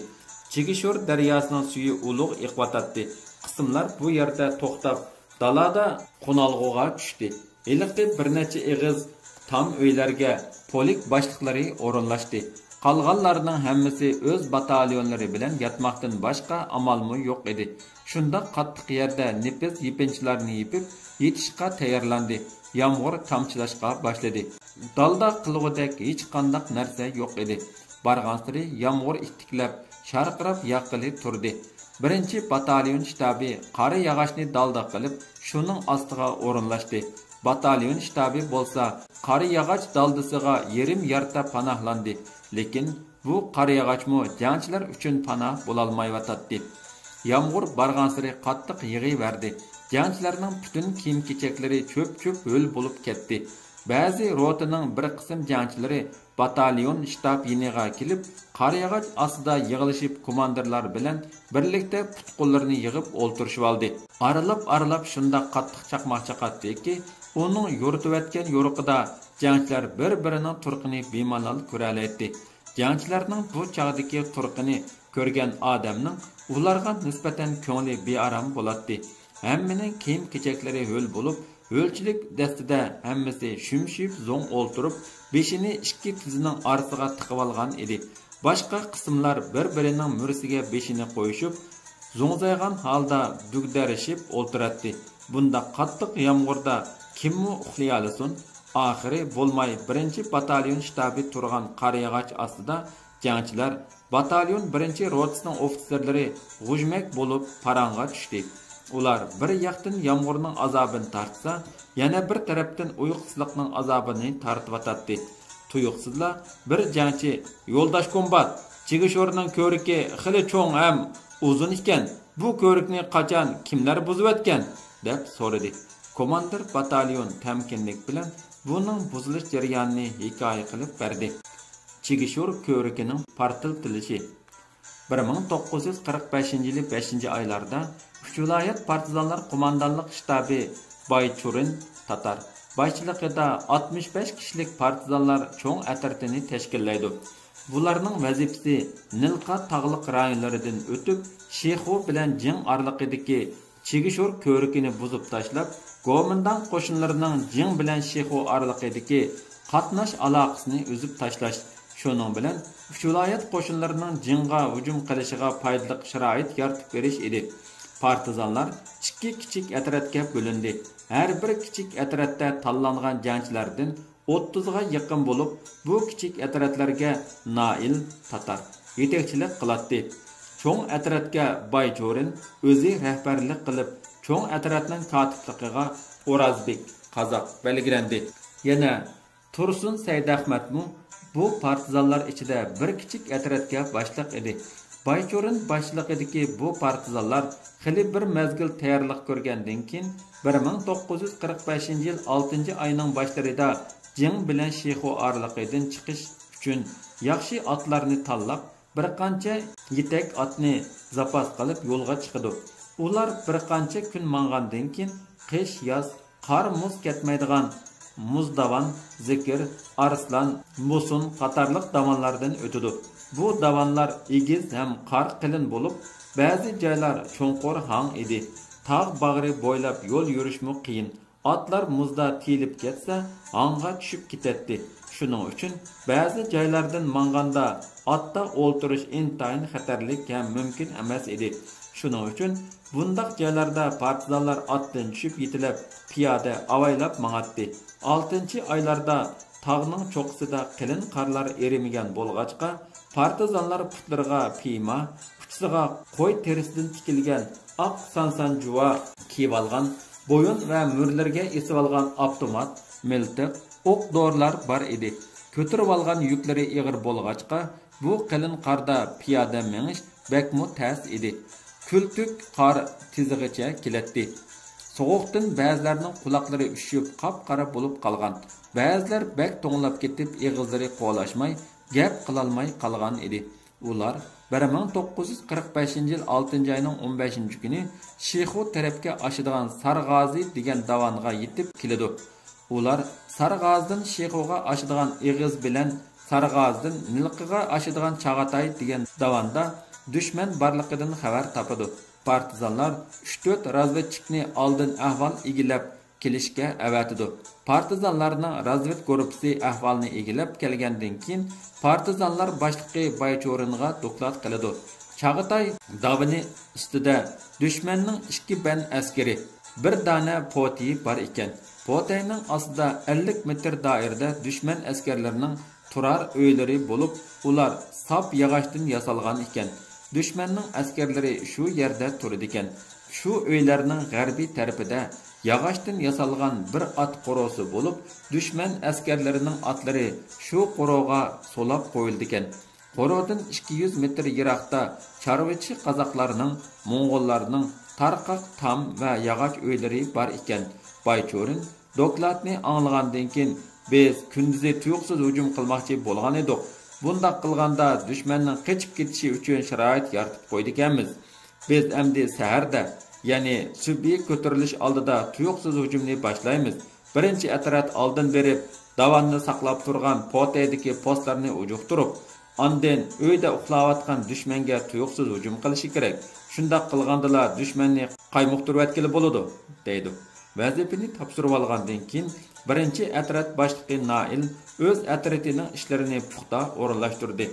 چىگىشور دەرياسىنىڭ سۈيى ئۇلۇغ ئېقىۋاتاتتى. قىسىملار بۇ يەردە توختاپ، دالادا قونالغۇغا چۈشتى. ھېلىقى بىر نەچچە ئېغىز تام ئۆيلەرگە پولك باشلىقلىرى ئورۇنلاشتى. قالغانلارنىڭ ھەممىسى ئۆز باتاليونلىرى بىلەن ياتماقتىن باشقا ئامالمۇ يوق ئىدى. شۇنداق قاتتىق يەردە نېپىز يېپىنچىلارنى يېپىپ يېتىشقا تەييارلاندى. يامغۇر تامچىلاشقا باشلىدى. دالدا قىلغۇدەك ھېچقانداق نەرسە يوق ئىدى. بارغانسېرى يامغۇر ئىتتىكلەپ، شارقىراپ ياغقىلى تۇردى. بىرىنچى باتاليون شتابى قارا ياغاچنى دالدا قىلىپ، شۇنىڭ ئاستىغا ئورۇنلاشتى. باتاليون شتابى بولسا قارا ياغاچ دالدىسىغا يېرىم يارتا پاناھلاندى. لېكىن بۇ قارا ياغاچمۇ جەڭچىلەر ئۈچۈن پاناھ بولالمايۋاتاتتى. يامغۇر بارغانسېرى قاتتىق يېغىۋەردى. جەڭچىلەرنىڭ پۈتۈن كىيىم-كېچەكلىرى چۆپ-چۆپ ھۆل بولۇپ كەتتى. بەزى روتىنىڭ بىر قىسىم جەڭچىلىرى باتاليون شتاب يېنىغا كېلىپ، قارا ياغاچ ئاستىدا يىغىلىشىپ، كوماندىرلار بىلەن بىرلىكتە پۇت-قوللىرىنى يىغىپ ئولتۇرۇشۇۋالدى. ئارىلاپ-ئارىلاپ شۇنداق قاتتىق چاقماق چاقاتتىكى، ئۇنىڭ يورۇتۇۋەتكەن يورۇقىدا جەڭچىلەر بىر-بىرىنىڭ تۇرقىنى بىمالال كۆرەلەيتتى. جەڭچىلەرنىڭ بۇ چاغدىكى تۇرقىنى كۆرگەن ئادەمنىڭ ئۇلارغا نىسبەتەن كۆڭلى بىئارام بولاتتى. ھەممىنىڭ كىيىم-كېچەكلىرى ھۆل بولۇپ، ھۆلچىلىك دەستىدە ھەممىسى شۈمشىيىپ زوڭ ئولتۇرۇپ، بېشىنى ئىككى تىزىنىڭ ئارىسىغا تىقىۋالغان ئىدى. باشقا قىسىملار بىر-بىرىنىڭ مۈرىسىگە بېشىنى قويۇشۇپ، زوڭزايغان ھالدا دۈگدەرىشىپ ئولتۇراتتى. بۇنداق قاتتىق يامغۇردا كىممۇ ئۇخلىيالىسۇن؟ ئاخىرى بولماي بىرىنچى باتاليون شتابى تۇرغان قارا ياغاچ ئاستىدا جەڭچىلەر، باتاليون بىرىنچى روتىسىنىڭ ئوفىتسېرلىرى غۇژمەك بولۇپ پاراڭغا چۈشتى. ئۇلار بىر ياقتىن يامغۇرنىڭ ئازابىنى تارتسا، يەنە بىر تەرەپتىن ئۇيقۇسىزلىقنىڭ ئازابىنى تارتىۋاتاتتى. تۇيۇقسىزلا بىر جەڭچى، «يولداش كومبات، چىگىشورنىڭ كۆۋرۈكى خېلى چوڭ ھەم ئۇزۇن ئىكەن، بۇ كۆۋرۈكنى قاچان كىملەر بۇزۇۋەتكەن؟» دەپ سورىدى. كوماندىر باتاليون تەمكىنلىك بىلەن بۇنىڭ بۇزۇلۇش جەريانىنى ھېكايە قىلىپ بەردى. چىگىشور كۆۋرۈكىنىڭ پارتلىتىلىشى. بىر مىڭ توققۇز يۈز قىرىق بەشىنچى يىلى بەشىنچى ئايلاردا ئۈچ ۋىلايەت پارتىزانلار قوماندانلىق شتابى بايچۇرىن تاتار باشچىلىقىدا ئاتمىش بەش كىشىلىك پارتىزانلار چوڭ ئەترىتىنى تەشكىللەيدۇ. بۇلارنىڭ ۋەزىپىسى نىلقا تاغلىق رايونلىرىدىن ئۆتۈپ، شىخۇ بىلەن جىڭ ئارىلىقىدىكى چىگىشور كۆۋرۈكىنى بۇزۇپ تاشلاپ، گومىنداڭ قوشۇنلىرىنىڭ جىڭ بىلەن شىخۇ ئارىلىقىدىكى قاتناش ئالاقىسىنى ئۈزۈپ تاشلاش، شۇنىڭ بىلەن ئۈچ ۋىلايەت قوشۇنلىرىنىڭ جىڭغا ھۇجۇم قىلىشىغا پايدىلىق شارائىت يارىتىپ بېرىش ئىدى. پارتىزانلار ئىككى كىچىك ئەترەتكە بۆلۈندى. ھەر بىر كىچىك ئەترەتتە تاللانغان جەڭچىلەردىن ئوتتۇزغا يېقىن بولۇپ، بۇ كىچىك ئەترەتلەرگە نائىل تاتار يېتەكچىلىك قىلاتتى. چوڭ ئەترەتكە بايچۇرىن ئۆزى رەھبەرلىك قىلىپ، چوڭ ئەترەتنىڭ كاتىپلىقىغا ئورازبېك قازاق بەلگىلەندى. يەنە تۇرسۇن سەيدەخمەتمۇ بۇ پارتىزانلار ئىچىدە بىر كىچىك ئەترەتكە باشلىق ئىدى. بايچۇرىن باشچىلىقىدىكى بۇ پارتىزانلار خېلى بىر مەزگىل تەييارلىق كۆرگەندىن كېيىن، بىر مىڭ توققۇز يۈز قىرىق بەشىنچى يىل ئالتىنچى ئاينىڭ باشلىرىدا جىڭ بىلەن شىخۇ ئارىلىقىدىن چىقىش ئۈچۈن ياخشى ئاتلارنى تاللاپ، بىر قانچە يېتەك ئاتنى زاپاس قىلىپ يولغا چىقىدۇ. ئۇلار بىر قانچە كۈن ماڭغاندىن كېيىن، قىش، ياز، قار، مۇز كەتمەيدىغان مۇزداۋان، زىكىر، ئارسلان، مۇسۇن قاتارلىق داۋانلاردىن ئۆتىدۇ. بۇ داۋانلار ئېگىز ھەم قار قېلىن بولۇپ، بەزى جايلار چوڭقۇر ھاڭ ئىدى. تاغ باغرى بويلاپ يول يۈرۈشمۇ قىيىن. ئاتلار مۇزدا تىيىلىپ كەتسە، ھاڭغا چۈشۈپ كېتەتتى. شۇنىڭ ئۈچۈن بەزى جايلاردىن ماڭغاندا ئاتتا ئولتۇرۇش ئىنتايىن خەتەرلىك ھەم مۇمكىن ئەمەس ئىدى. شۇنىڭ ئۈچۈن بۇنداق جايلاردا پارتىزانلار ئاتتىن چۈشۈپ يېتىلەپ، پىيادە ئاۋايلاپ ماڭاتتى. ئالتىنچى ئايلاردا تاغنىڭ چوققىسىدا قېلىن قارلار ئېرىمىگەن بولغاچقا، پارتىزانلار پۇتلىرىغا پىيما، ئۇچىسىغا قوي تېرىسىدىن تىكىلگەن ئاق سانسان جۇۋا كىيىۋالغان، بويۇن ۋە مۈرىلىرىگە ئېسىۋالغان ئاپتومات، مىلتىق، ئوق دورىلار بار ئىدى. كۆتۈرۈۋالغان يۈكلىرى ئېغىر بولغاچقا، بۇ قېلىن قاردا پىيادە مېڭىش بەكمۇ تەس ئىدى. كۈلتۈك قار تىزىغىچە كېلەتتى. سوغۇقتىن بەزىلەرنىڭ قۇلاقلىرى ئۈششۈپ، قاپقارا بولۇپ قالغان. بەزىلەر بەك توڭلاپ كېتىپ، ئېغىزلىرى قولاشماي، گەپ قىلالماي قالغان ئىدى. ئۇلار بىر مىڭ توققۇز يۈز قىرىق بەشىنچى يىل ئالتىنچى ئاينىڭ ئون بەشىنچى كۈنى شىخۇ تەرەپكە ئاشىدىغان سارغازى دېگەن داۋانغا يېتىپ كېلىدۇ. ئۇلار سارغازىدىن شىخۇغا ئاشىدىغان ئېغىز بىلەن سارغازىدىن نىلقىغا ئاشىدىغان چاغاتاي دېگەن داۋاندا دۈشمەن بارلىقىدىن خەۋەر تاپىدۇ. پارتىزانلار ئۈچ تۆت رازۋېدچىكنى ئالدىن ئەھۋال ئىگىلەپ كېلىشكە ئەۋەتىدۇ. پارتىزانلارنىڭ رازۋېد گۇرۇپپىسى ئەھۋالنى ئىگىلەپ كەلگەندىن كېيىن، پارتىزانلار باشلىقى بايچورىنغا دوكلات قىلىدۇ. چاغاتاي داۋىنى ئۈستىدە دۈشمەننىڭ ئىككى بەن ئەسكىرى، بىر دانە پوتىيى بار ئىكەن. پوتەينىڭ ئاستىدا ئەللىك مېتىر دائىرىدە دۈشمەن ئەسكەرلىرىنىڭ تۇرار ئۆيلىرى بولۇپ، ئۇلار ساپ ياغاچتىن ياسالغان ئىكەن. دۈشمەننىڭ ئەسكەرلىرى شۇ يەردە تۇرىدىكەن. شۇ ئۆيلەرنىڭ غەربىي تەرىپىدە ياغاچتىن ياسالغان بىر ئات قورۇسى بولۇپ، دۈشمەن ئەسكەرلىرىنىڭ ئاتلىرى شۇ قورۇغا سولاپ قويۇلىدىكەن. قورۇدىن ئىككى يۈز مېتىر يىراقتا چارۋىچى قازاقلارنىڭ، موڭغۇللارنىڭ تارقاق تام ۋە ياغاچ ئۆيلىرى بار ئىكەن. بايچورىن دوكلاتنى ئاڭلىغاندىن كېيىن، بىز كۈندۈزى تۇيۇقسىز ھۇجۇم قىلماقچى بولغان ئىدۇق. بۇنداق قىلغاندا دۈشمەننىڭ قېچىپ كېتىشى ئۈچۈن شارائىت يارىتىپ قويىدىكەنمىز. بىز ئەمدى سەھەردە، يەنى سۈبھى كۆتۈرۈلۈش ئالدىدا تۇيۇقسىز ھۇجۇمنى باشلايمىز. بىرىنچى ئەترەت ئالدىن بېرىپ، داۋاننى ساقلاپ تۇرغان پوتەيدىكى پوستلارنى ئۇجۇقتۇرۇپ، ئاندىن ئۆيدە ئۇخلاۋاتقان دۈشمەنگە تۇيۇقسىز ھۇجۇم قىلىشى كېرەك. شۇنداق قىلغاندىلا دۈشمەننى قايمۇقتۇرۇۋەتكىلى بولىدۇ، دەيدۇ. ۋەزىپىنى تاپشۇرۇۋالغاندىن كېيىن، بىرىنچى ئەترەت باشلىقى نائىل ئۆز ئەترىتىنىڭ ئىشلىرىنى پۇختا ئورۇنلاشتۇردى.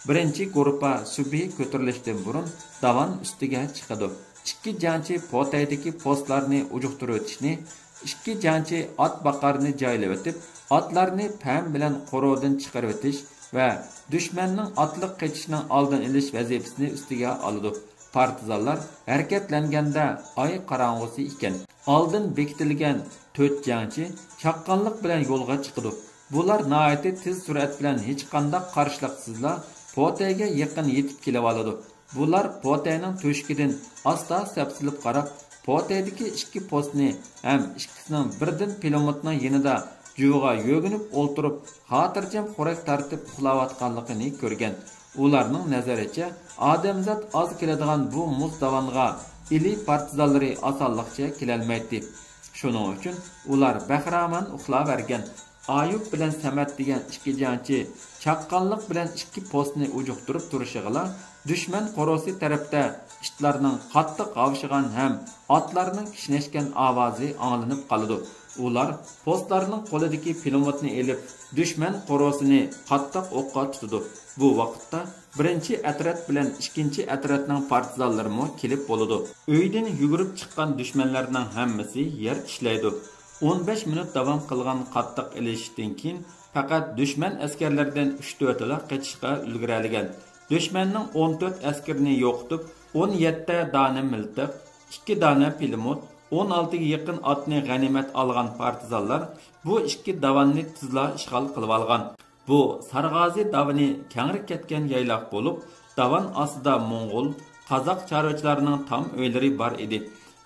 بىرىنچى گۇرۇپپا سۈبھى كۆتۈرۈلۈشتىن بۇرۇن داۋان ئۈستىگە چىقىدۇ. ئىككى جەڭچى پوتەيدىكى پوستلارنى ئۇجۇقتۇرۇۋېتىشنى، ئىككى جەڭچى ئات باقارنى جايلىۋېتىپ، ئاتلارنى پەم بىلەن قورۇدىن چىقىرىۋېتىش ۋە دۈشمەننىڭ ئاتلىق قېچىشىنىڭ ئالدىنى ئېلىش ۋەزىپىسىنى ئۈستىگە ئالىدۇ. پارتىزانلار ھەرىكەتلەنگەندە ئاي قاراڭغۇسى ئىكەن. ئالدىن بېكىتىلگەن تۆت جەڭچى چاققانلىق بىلەن يولغا چىقىدۇ. بۇلار ناھايىتى تېز سۈرئەت بىلەن ھېچقانداق قارشىلىقسىزلا پوتەيگە يېقىن يېتىپ كېلىۋالىدۇ. بۇلار پوتەينىڭ تۆشۈكىدىن ئاستا سەپسېلىپ قاراپ، پوتەيدىكى ئىككى پوستنى ھەم ئىككىسىنىڭ بىردىن پىلىموتنىڭ يېنىدا جۇۋىغا يۆگىنىپ ئولتۇرۇپ، خاتىرجەم خورەك تارتىپ ئۇخلاۋاتقانلىقىنى كۆرگەن. ئۇلارنىڭ نەزىرىچە، ئادەمزات ئاز كېلىدىغان بۇ مۇز داۋانغا ئىلى پارتىزانلىرى ئاسانلىقچە كېلەلمەيتتى. شۇنىڭ ئۈچۈن ئۇلار بەخىرامان ئۇخلاۋەرگەن. ئايۇپ بىلەن سەمەت دېگەن ئىككى جەڭچى چاققانلىق بىلەن ئىككى پوستنى ئۇجۇقتۇرۇپ تۇرۇشىغىلا، دۈشمەن قورۇسى تەرەپتە ئىتلارنىڭ قاتتىق ھاۋشىغان ھەم ئاتلارنىڭ كىشنەشكەن ئاۋازى ئاڭلىنىپ قالىدۇ. ئۇلار پوستلارنىڭ قولىدىكى پىلىموتنى ئېلىپ، دۈشمەن قورۇسىنى قاتتىق ئوققا تۇتىدۇ. بۇ ۋاقىتتا بىرىنچى ئەترەت بىلەن ئىككىنچى ئەترەتنىڭ پارتىزانلىرىمۇ كېلىپ بولىدۇ. ئۆيدىن يۈگۈرۈپ چىققان دۈشمەنلەرنىڭ ھەممىسى يەر چىشلەيدۇ. ئون بەش مىنۇت داۋام قىلغان قاتتىق ئېلىشىشتىن كېيىن، پەقەت دۈشمەن ئەسكەرلىرىدىن ئۈچ تۆتىلا قېچىشقا ئۈلگۈرەلىگەن. دۈشمەننىڭ ئون تۆت ئەسكىرىنى يوقىتىپ، ئون يەتتە دانە مىلتىق، ئىككى دانە پىلىموت، ئون ئالتىگە يېقىن ئاتنى غەنىيمەت ئالغان پارتىزانلار بۇ ئىككى داۋاننى تېزلا ئىشغال قىلىۋالغان. بۇ سارغازى داۋىنى كەڭرى كەتكەن يايلاق بولۇپ، داۋان ئاستىدا موڭغۇل، قازاق چارۋىچىلارنىڭ تام ئۆيلىرى بار ئىدى.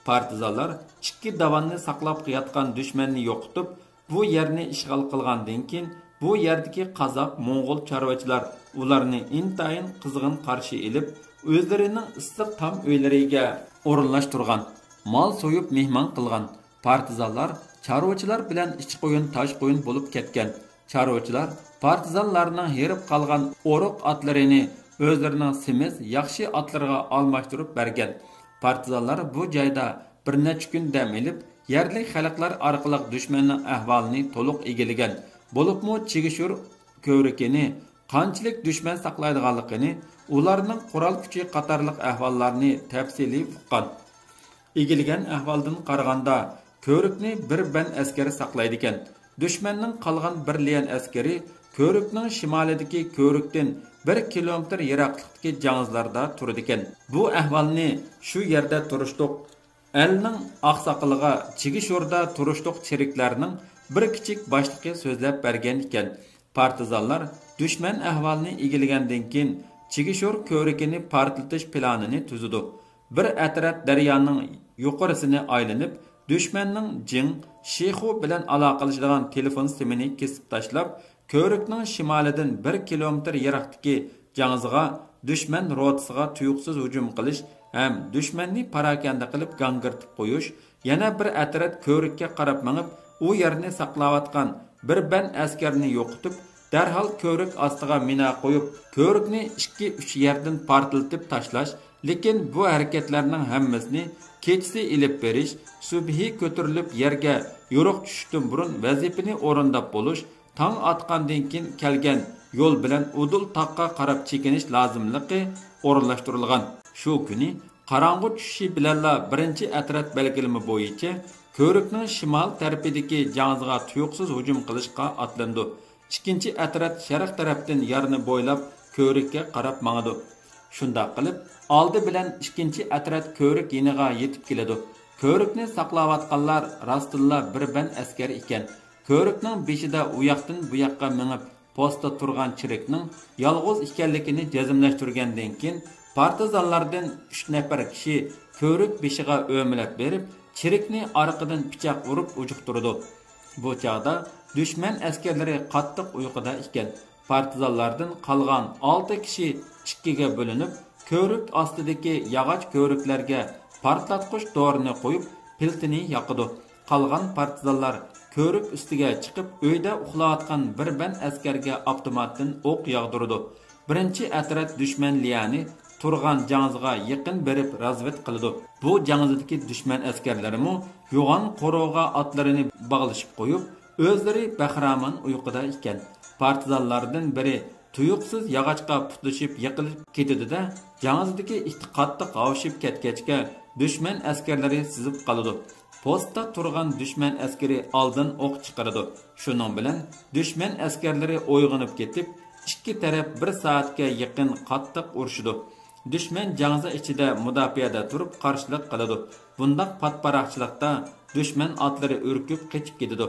پارتىزانلار ئىككى داۋاننى ساقلاپ ياتقان دۈشمەننى يوقىتىپ، بۇ يەرنى ئىشغال قىلغاندىن كېيىن، بۇ يەردىكى قازاق، موڭغۇل چارۋىچىلار ئۇلارنى ئىنتايىن قىزغىن قارشى ئېلىپ، ئۆزلىرىنىڭ ئىسسىق تام ئۆيلىرىگە ئورۇنلاشتۇرغان، مال سويۇپ مېھمان قىلغان. پارتىزانلار چارۋىچىلار بىلەن ئىچ قويۇن، تاش قويۇن بولۇپ كەتكەن. چارۋىچىلار پارتىزانلارنىڭ ھېرىپ قالغان ئورۇق ئاتلىرىنى ئۆزلىرىنىڭ سېمىز، ياخشى ئاتلىرىغا ئالماشتۇرۇپ بەرگەن. پارتىزانلار بۇ جايدا بىر نەچچە كۈن دەم ئېلىپ، يەرلىك خەلقلەر ئارقىلىق دۈشمەننىڭ ئەھۋالىنى تولۇق ئىگىلىگەن. بولۇپمۇ چىگىشۇر كۆۋرۈكىنى، قانچىلىك دۈشمەن ساقلايدىغانلىقىنى، ئۇلارنىڭ قورال كۈچى قاتارلىق ئەھۋاللارنى تەپسىلىي ئۇققان. ئىگىلىگەن ئەھۋالدىن قارىغاندا، كۆۋرۈكنى بىر بەن ئەسكەر ساقلايدىكەن. دۈشمەننىڭ قالغان بىر ليەن ئەسكىرى كۆۋرۈكنىڭ شىمالىدىكى كۆۋرۈكتىن بىر كىلومېتىر يىراقلىقتىكى جاڭزىلاردا تۇرىدىكەن. بۇ ئەھۋالنى شۇ يەردە تۇرۇشلۇق ئەلنىڭ ئاقساقىلىغا چىگىشوردا تۇرۇشلۇق چېرىكلەرنىڭ بىر كىچىك باشلىقى سۆزلەپ بەرگەن ئىكەن. پارتىزانلار دۈشمەن ئەھۋالىنى ئىگىلىگەندىن كېيىن، چىگىشور كۆۋرۈكىنى پارتلىتىش پىلانىنى تۈزىدۇ. بىر ئەترەت دەريانىڭ يۇقىرىسىنى ئايلىنىپ، دۈشمەننىڭ جىڭ شىخۇ بىلەن ئالاقىلىشىدىغان تېلېفون سىمىنى كېسىپ تاشلاپ، كۆۋرۈكنىڭ شىمالىدىن بىر كىلومېتىر يىراقتىكى جاڭزىغا دۈشمەن روتىسىغا تۇيۇقسىز ھۇجۇم قىلىش ھەم دۈشمەننى پاراكەندە قىلىپ گاڭگىرىتىپ قويۇش، يەنە بىر ئەترەت كۆۋرۈككە قاراپ مېڭىپ، ئۇ يەرنى ساقلاۋاتقان بىر بەن ئەسكەرنى يوقىتىپ، دەرھال كۆۋرۈك ئاستىغا مىنا قويۇپ، كۆۋرۈكنى ئىككى، ئۈچ يەردىن پارتلىتىپ تاشلاش، لېكىن بۇ ھەرىكەتلەرنىڭ ھەممىسىنى كېچىسى ئېلىپ بېرىش، سۈبھى كۆتۈرۈلۈپ يەرگە يورۇق چۈشۈشتىن بۇرۇن ۋەزىپىنى ئورۇنداپ بولۇش، تاڭ ئاتقاندىن كېيىن كەلگەن يول بىلەن ئۇدۇل تاغقا قاراپ چېكىنىش لازىملىقى ئورۇنلاشتۇرۇلغان. شۇ كۈنى قاراڭغۇ چۈشۈشى بىلەنلا بىرىنچى ئەترەت بەلگىلىمە بويىچە كۆۋرۈكنىڭ شىمال تەرىپىدىكى جاڭزىغا تۇيۇقسىز ھۇجۇم قىلىشقا ئاتلىنىدۇ. ئىككىنچى ئەترەت شەرق تەرەپتىن يارنى بويلاپ كۆۋرۈككە قاراپ ماڭىدۇ. شۇنداق قىلىپ، ئالدى بىلەن ئىككىنچى ئەترەت كۆۋرۈك يېنىغا يېتىپ كېلىدۇ. كۆۋرۈكنى ساقلاۋاتقانلار راستتىنلا بىر بەن ئەسكەر ئىكەن. كۆۋرۈكنىڭ بېشىدا ئۇياقتىن بۇياققا مېڭىپ، پوستتا تۇرغان چېرىكنىڭ يالغۇز ئىكەنلىكىنى جەزملەشتۈرگەندىن كېيىن، پارتىزانلاردىن ئۈچ نەپەر كىشى كۆۋرۈك بېشىغا ئۆمىلەپ بېرىپ، چېرىكنى ئارقىدىن پىچاق ئۇرۇپ ئۇجۇقتۇرىدۇ. بۇ چاغدا دۈشمەن ئەسكەرلىرى قاتتىق ئۇيقۇدا ئىكەن. پارتىزانلاردىن قالغان ئالتە كىشى ئىككىگە بۆلۈنۈپ، كۆۋرۈك ئاستىدىكى ياغاچ كۆۋرۈكلەرگە پارتلاتقۇچ دورىنى قويۇپ، پىلتىنى ياقىدۇ. قالغان پارتىزانلار كۆۋرۈك ئۈستىگە چىقىپ، ئۆيدە ئۇخلاۋاتقان بىر بەن ئەسكەرگە ئاپتوماتتىن ئوق ياغدۇرىدۇ. بىرىنچى ئەترەت دۈشمەن ليەنى تۇرغان جاڭزىغا يېقىن بېرىپ رازۋېد قىلىدۇ. بۇ جاڭزىدىكى دۈشمەن ئەسكەرلىرىمۇ يوغان قورۇغا ئاتلىرىنى باغلىشىپ قويۇپ، ئۆزلىرى بەخىرامان ئۇيقۇدا ئىكەن. پارتىزانلاردىن بىرى تۇيۇقسىز ياغاچقا پۇتلىشىپ يىقىلىپ كېتىدۇ-دە، جاڭزىدىكى ئىككى قاتتىق ھاۋشىپ كەتكەچكە، دۈشمەن ئەسكەرلىرى سىزىپ قالىدۇ. پوستتا تۇرغان دۈشمەن ئەسكىرى ئالدىن ئوق چىقىرىدۇ. شۇنىڭ بىلەن دۈشمەن ئەسكەرلىرى ئويغىنىپ كېتىپ، ئىككى تەرەپ بىر سائەتكە يېقىن قاتتىق ئۇرۇشىدۇ. دۈشمەن جاڭزا ئىچىدە مۇداپىئەدە تۇرۇپ قارشىلىق قىلىدۇ. بۇنداق پاتپاراقچىلىقتا دۈشمەن ئاتلىرى ئۈركۈپ قېچىپ كېتىدۇ.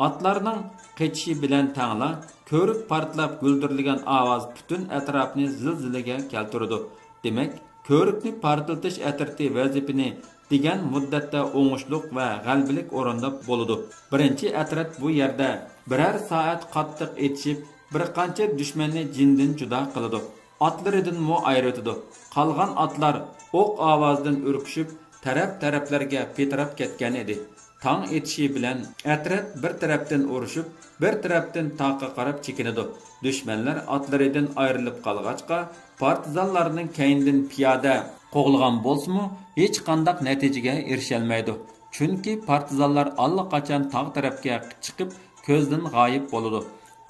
ئاتلارنىڭ قېچىشى بىلەن تەڭلا كۆۋرۈك پارتلاپ گۈلدۈرلىگەن ئاۋاز پۈتۈن ئەتراپنى زىلزىلىگە كەلتۈرىدۇ. دېمەك، كۆۋرۈكنى پارتلىتىش ئەترىتى ۋەزىپىنى دېگەن مۇددەتتە ئوڭۇشلۇق ۋە غەلىبىلىك ئورۇنداپ بولىدۇ. بىرىنچى ئەترەت بۇ يەردە بىرەر سائەت قاتتىق ئېتىشىپ، بىر قانچە دۈشمەننى جىندىن جۇدا قىلىدۇ. ئاتلىرىدىنمۇ ئايرىۋېتىدۇ. قالغان ئاتلار ئوق ئاۋازىدىن ئۈركۈشۈپ، تەرەپ-تەرەپلەرگە پىتىراپ كەتكەن ئىدى. تاڭ ئېتىشى بىلەن ئەترەت بىر تەرەپتىن ئۇرۇشۇپ، بىر تەرەپتىن تاغقا قاراپ چېكىنىدۇ. دۈشمەنلەر ئاتلىرىدىن ئايرىلىپ قالغاچقا، پارتىزانلارنىڭ كەينىدىن پىيادە قوغلىغان بولسىمۇ، ھېچقانداق نەتىجىگە ئېرىشەلمەيدۇ. چۈنكى پارتىزانلار ئاللىقاچان تاغ تەرەپكە چىقىپ، كۆزدىن غايىب بولىدۇ.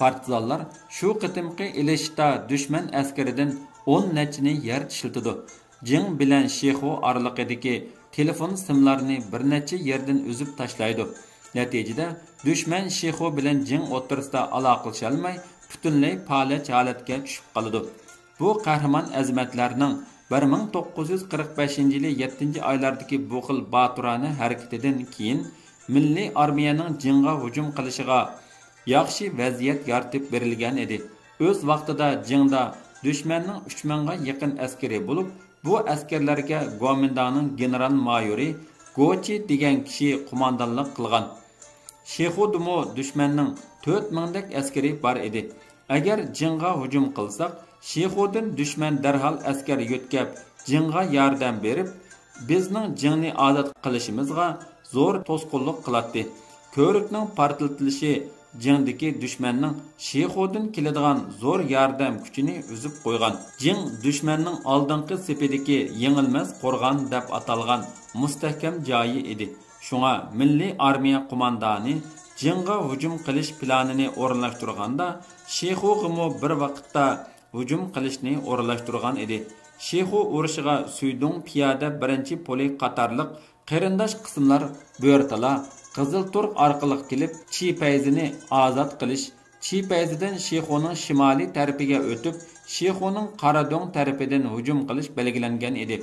پارتىزانلار شۇ قېتىمقى ئېلىشىشتا دۈشمەن ئەسكىرىدىن ئون نەچچىنى يەر چىشلىتىدۇ. جىڭ بىلەن شىخۇ ئارىلىقىدىكى تېلېفون سىملارنى بىر نەچچە يەردىن ئۈزۈپ تاشلايدۇ. نەتىجىدە، دۈشمەن شىخۇ بىلەن جىڭ ئوتتۇرىسىدا ئالاقىلىشالماي، پۈتۈنلەي پالەچ ھالەتكە چۈشۈپ قالىدۇ. بۇ قەھرىمان ئەزىمەتلەرنىڭ بىر مىڭ توققۇز يۈز قىرىق بەشىنچى يىلى يەتتىنچى ئايلاردىكى بۇ خىل باتۇرانە ھەرىكىتىدىن كېيىن، مىللىي ئارمىيەنىڭ جىڭغا ھۇجۇم قىلىشىغا ياخشى ۋەزىيەت يارىتىپ بېرىلگەن ئىدى. ئۆز ۋاقتىدا جىڭدا دۈشمەننىڭ ئۈچ مىڭغا يېقىن ئەسكىرى بولۇپ، بۇ ئەسكەرلەرگە گومىنداڭنىڭ گېنېرال مايورى گوچى دېگەن كىشى قوماندانلىق قىلغان. شىخۇدىمۇ دۈشمەننىڭ تۆت مىڭدەك ئەسكىرى بار ئىدى. ئەگەر جىڭغا ھۇجۇم قىلساق، شىخۇدىن دۈشمەن دەرھال ئەسكەر يۆتكەپ، جىڭغا ياردەم بېرىپ، بىزنىڭ جىڭنى ئازاد قىلىشىمىزغا زور توسقۇنلۇق قىلاتتى. كۆۋرۈكنىڭ پارتلىتىلىشى جىڭدىكى دۈشمەننىڭ شىخۇدىن كېلىدىغان زور ياردەم كۈچىنى ئۈزۈپ قويغان. جىڭ دۈشمەننىڭ ئالدىنقى سېپىدىكى يېڭىلمەس قورغان دەپ ئاتالغان مۇستەھكەم جايى ئىدى. شۇڭا مىللىي ئارمىيە قوماندانى جىڭغا ھۇجۇم قىلىش پىلانىنى ئورۇنلاشتۇرغاندا، شىخۇغىمۇ بىر ۋاقىتتا ھۇجۇم قىلىشنى ئورۇنلاشتۇرغان ئىدى. شىخۇ ئۇرۇشىغا سۈيدۇڭ پىيادە بىرىنچى پولى قاتارلىق قېرىنداش قىسىملار بۆرتالا، قىزىلتۇرغ ئارقىلىق كېلىپ، چىپەيزىنى ئازاد قىلىش، چىپەيزىدىن شىخۇنىڭ شىمالىي تەرىپىگە ئۆتۈپ، شىخۇنىڭ قارادۆڭ تەرىپىدىن ھۇجۇم قىلىش بەلگىلەنگەن ئىدى.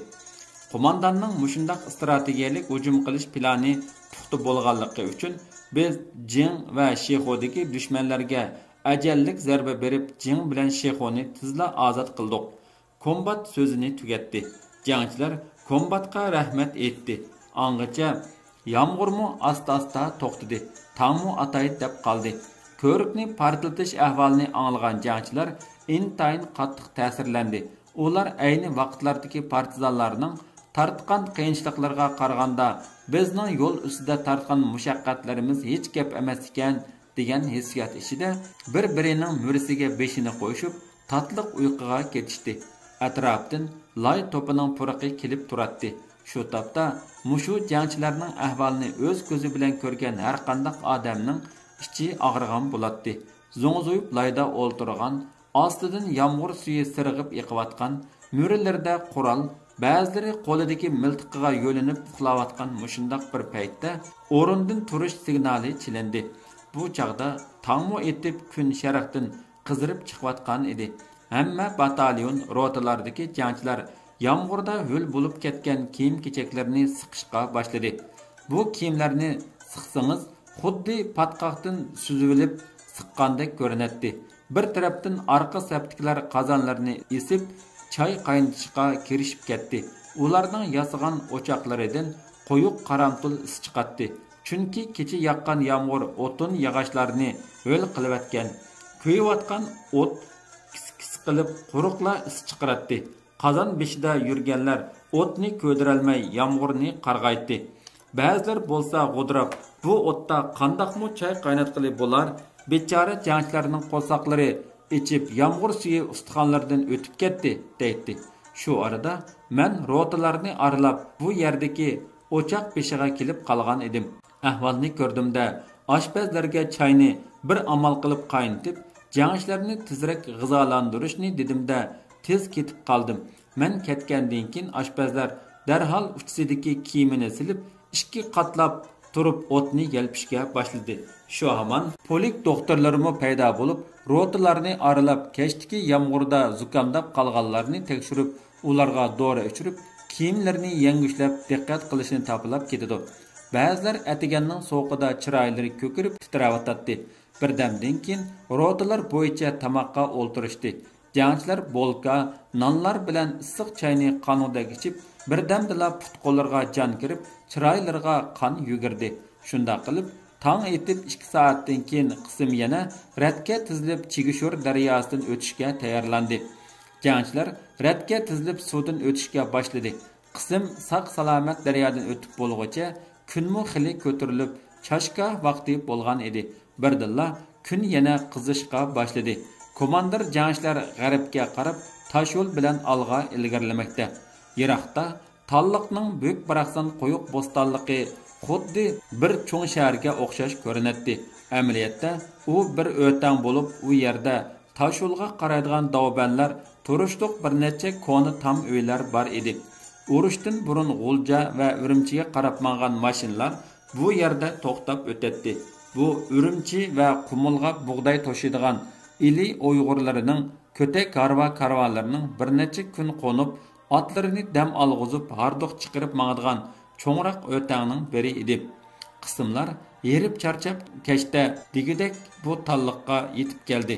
قومانداننىڭ مۇشۇنداق ئىستراتېگىيەلىك ھۇجۇم قىلىش پىلانى پۇختا بولغانلىقى ئۈچۈن، بىز جىڭ ۋە شىخۇدىكى دۈشمەنلەرگە ئەجەللىك زەربە بېرىپ، جىڭ بىلەن شىخۇنى تېزلا ئازاد قىلدۇق. كومبات سۆزىنى تۈگەتتى. جەڭچىلەر كومباتقا رەھمەت ئېيتتى. ئاڭغىچە يامغۇرمۇ ئاستا-ئاستا توختىدى. تاڭمۇ ئاتاي دەپ قالدى. كۆۋرۈكنى پارتلىتىش ئەھۋالىنى ئاڭلىغان جەڭچىلەر ئىنتايىن قاتتىق تەسىرلەندى. ئۇلار ئەينى ۋاقىتلاردىكى پارتىزانلارنىڭ تارتقان قىيىنچىلىقلىرىغا قارىغاندا، بىزنىڭ يول ئۈستىدە تارتقان مۇشەققەتلىرىمىز ھېچ گەپ ئەمەس ئىكەن، دېگەن ھېسسىيات ئىچىدە بىر-بىرىنىڭ مۈرىسىگە بېشىنى قويۇشۇپ، تاتلىق ئۇيقۇغا كېتىشتى. ئەتراپتىن لاي توپىنىڭ پۇرىقى كېلىپ تۇراتتى. شۇ تاپتا مۇشۇ جەڭچىلەرنىڭ ئەھۋالىنى ئۆز كۆزى بىلەن كۆرگەن ھەرقانداق ئادەمنىڭ ئىچى ئاغرىغان بولاتتى. زوڭزىيىپ لايدا ئولتۇرغان، ئاستىدىن يامغۇر سۈيى سىرغىپ ئېقىۋاتقان، مۈرىلىرىدە قورال، بەزىلىرى قولىدىكى مىلتىقىغا يۆلىنىپ ئۇخلاۋاتقان مۇشۇنداق بىر پەيتتە ئورۇندىن تۇرۇش سىگنالى چېلىندى. بۇ چاغدا تاڭمۇ ئېتىپ، كۈن شەرقتىن قىزىرىپ چىقىۋاتقان ئىدى. ھەممە باتاليون، روتىلاردىكى جەڭچىلەر يامغۇردا ھۆل بولۇپ كەتكەن كىيىم-كېچەكلىرىنى سىقىشقا باشلىدى. بۇ كىيىملەرنى سىقسىڭىز، خۇددى پاتقاقتىن سۈزۈۋېلىپ سىققاندەك كۆرۈنەتتى. بىر تەرەپتىن ئارقا سەپتىكىلەر قازانلىرىنى ئېسىپ، چاي قاينىتىشقا كىرىشىپ كەتتى. ئۇلارنىڭ ياسىغان ئوچاقلىرىدىن قويۇق قارامتۇل ئىس چىقاتتى. چۈنكى كېچە ياغقان يامغۇر ئوتۇن ياغاچلارنى ھۆل قىلىۋەتكەن. كۆيۈۋاتقان ئوت كىس-كىس قىلىپ قۇرۇقلا ئىس چىقىراتتى. قازان بېشىدا يۈرگەنلەر ئوتنى كۆيدۈرەلمەي يامغۇرنى قارغايتتى. بەزىلەر بولسا غودراپ، بۇ ئوتتا قانداقمۇ چاي قايناتقىلى بولار؟ بىچارە جەڭچىلەرنىڭ قورساقلىرى ئېچىپ، يامغۇر سۈيى ئۇستىخانلىرىدىن ئۆتۈپ كەتتى، دەيتتى. شۇ ئارىدا مەن روتىلارنى ئارىلاپ، بۇ يەردىكى ئوچاق بېشىغا كېلىپ قالغان ئىدىم. ئەھۋالنى كۆردۈم-دە، ئاشپەزلەرگە چاينى بىر ئامال قىلىپ قاينىتىپ، جەڭچىلەرنى تېزرەك غىزالاندۇرۇشنى دېدىم-دە، تېز كېتىپ قالدىم. مەن كەتكەندىن كېيىن ئاشپەزلەر دەرھال ئۇچىسىدىكى كىيىمىنى سېلىپ، ئىككى قاتلاپ تۇرۇپ ئوتنى يەلپۈشكە باشلىدى. شۇ ھامان پولك دوختۇرلىرىمۇ پەيدا بولۇپ، روتىلارنى ئارىلاپ، كەچتىكى يامغۇردا زۇكامداپ قالغانلارنى تەكشۈرۈپ، ئۇلارغا دورا ئىچۈرۈپ، كىيىملىرىنى يەڭگۈشلەپ، دىققەت قىلىشنى تاپىلاپ كېتىدۇ. بەزىلەر ئەتىگەننىڭ سوغۇقىدا چىرايلىرى كۆكىرىپ تىترەۋاتاتتى. بىردەمدىن كېيىن روتىلار بويىچە تاماققا ئولتۇرۇشتى. جەڭچىلەر بولكا، نانلار بىلەن ئىسسىق چاينى قانغۇدەك ئىچىپ، بىردەمدىلا پۇت-قوللىرىغا جان كىرىپ، چىرايلىرىغا قان يۈگۈردى. شۇنداق قىلىپ، تاڭ ئېتىپ ئىككى سائەتتىن كېيىن قىسىم يەنە رەتكە تىزىلىپ، چىگىشۇر دەرياسىدىن ئۆتۈشكە تەييارلاندى. جەڭچىلەر رەتكە تىزىلىپ سۇدىن ئۆتۈشكە باشلىدى. قىسىم ساق-سالامەت دەريادىن ئۆتۈپ بولغۇچە، كۈنمۇ خېلى كۆتۈرۈلۈپ، چاشكا ۋاقتى بولغان ئىدى. بىردىنلا كۈن يەنە قىزىشقا باشلىدى. كوماندىر جەڭچىلەر غەربكە قاراپ تاشيول بىلەن ئالغا ئىلگىرىلىمەكتە. يىراقتا تاللىقنىڭ بۈك-باراقسان قويۇق بوستانلىقى خۇددى بىر چوڭ شەھەرگە ئوخشاش كۆرۈنەتتى. ئەمەلىيەتتە ئۇ بىر ئۆتەڭ بولۇپ، ئۇ يەردە تاشيولغا قارايدىغان داۋبەنلەر، تۇرۇشلۇق بىر نەچچە كونا تام ئۆيلەر بار ئىدى. ئۇرۇشتىن بۇرۇن غۇلجا ۋە ئۈرۈمچىگە قاراپ ماڭغان ماشىنىلار بۇ يەردە توختاپ ئۆتەتتى. بۇ ئۈرۈمچى ۋە قۇمۇلغا بۇغداي توشۇيدىغان ئىلى ئۇيغۇرلىرىنىڭ كۆتەك ھارۋا كارۋانلىرىنىڭ بىر نەچچە كۈن قونۇپ، ئاتلىرىنى دەم ئالغۇزۇپ، ھاردۇق چىقىرىپ ماڭىدىغان چوڭراق ئۆتەڭنىڭ بىرى ئىدى. قىسىملار ھېرىپ چارچاپ كەچتە دېگۈدەك بۇ تاللىققا يېتىپ كەلدى.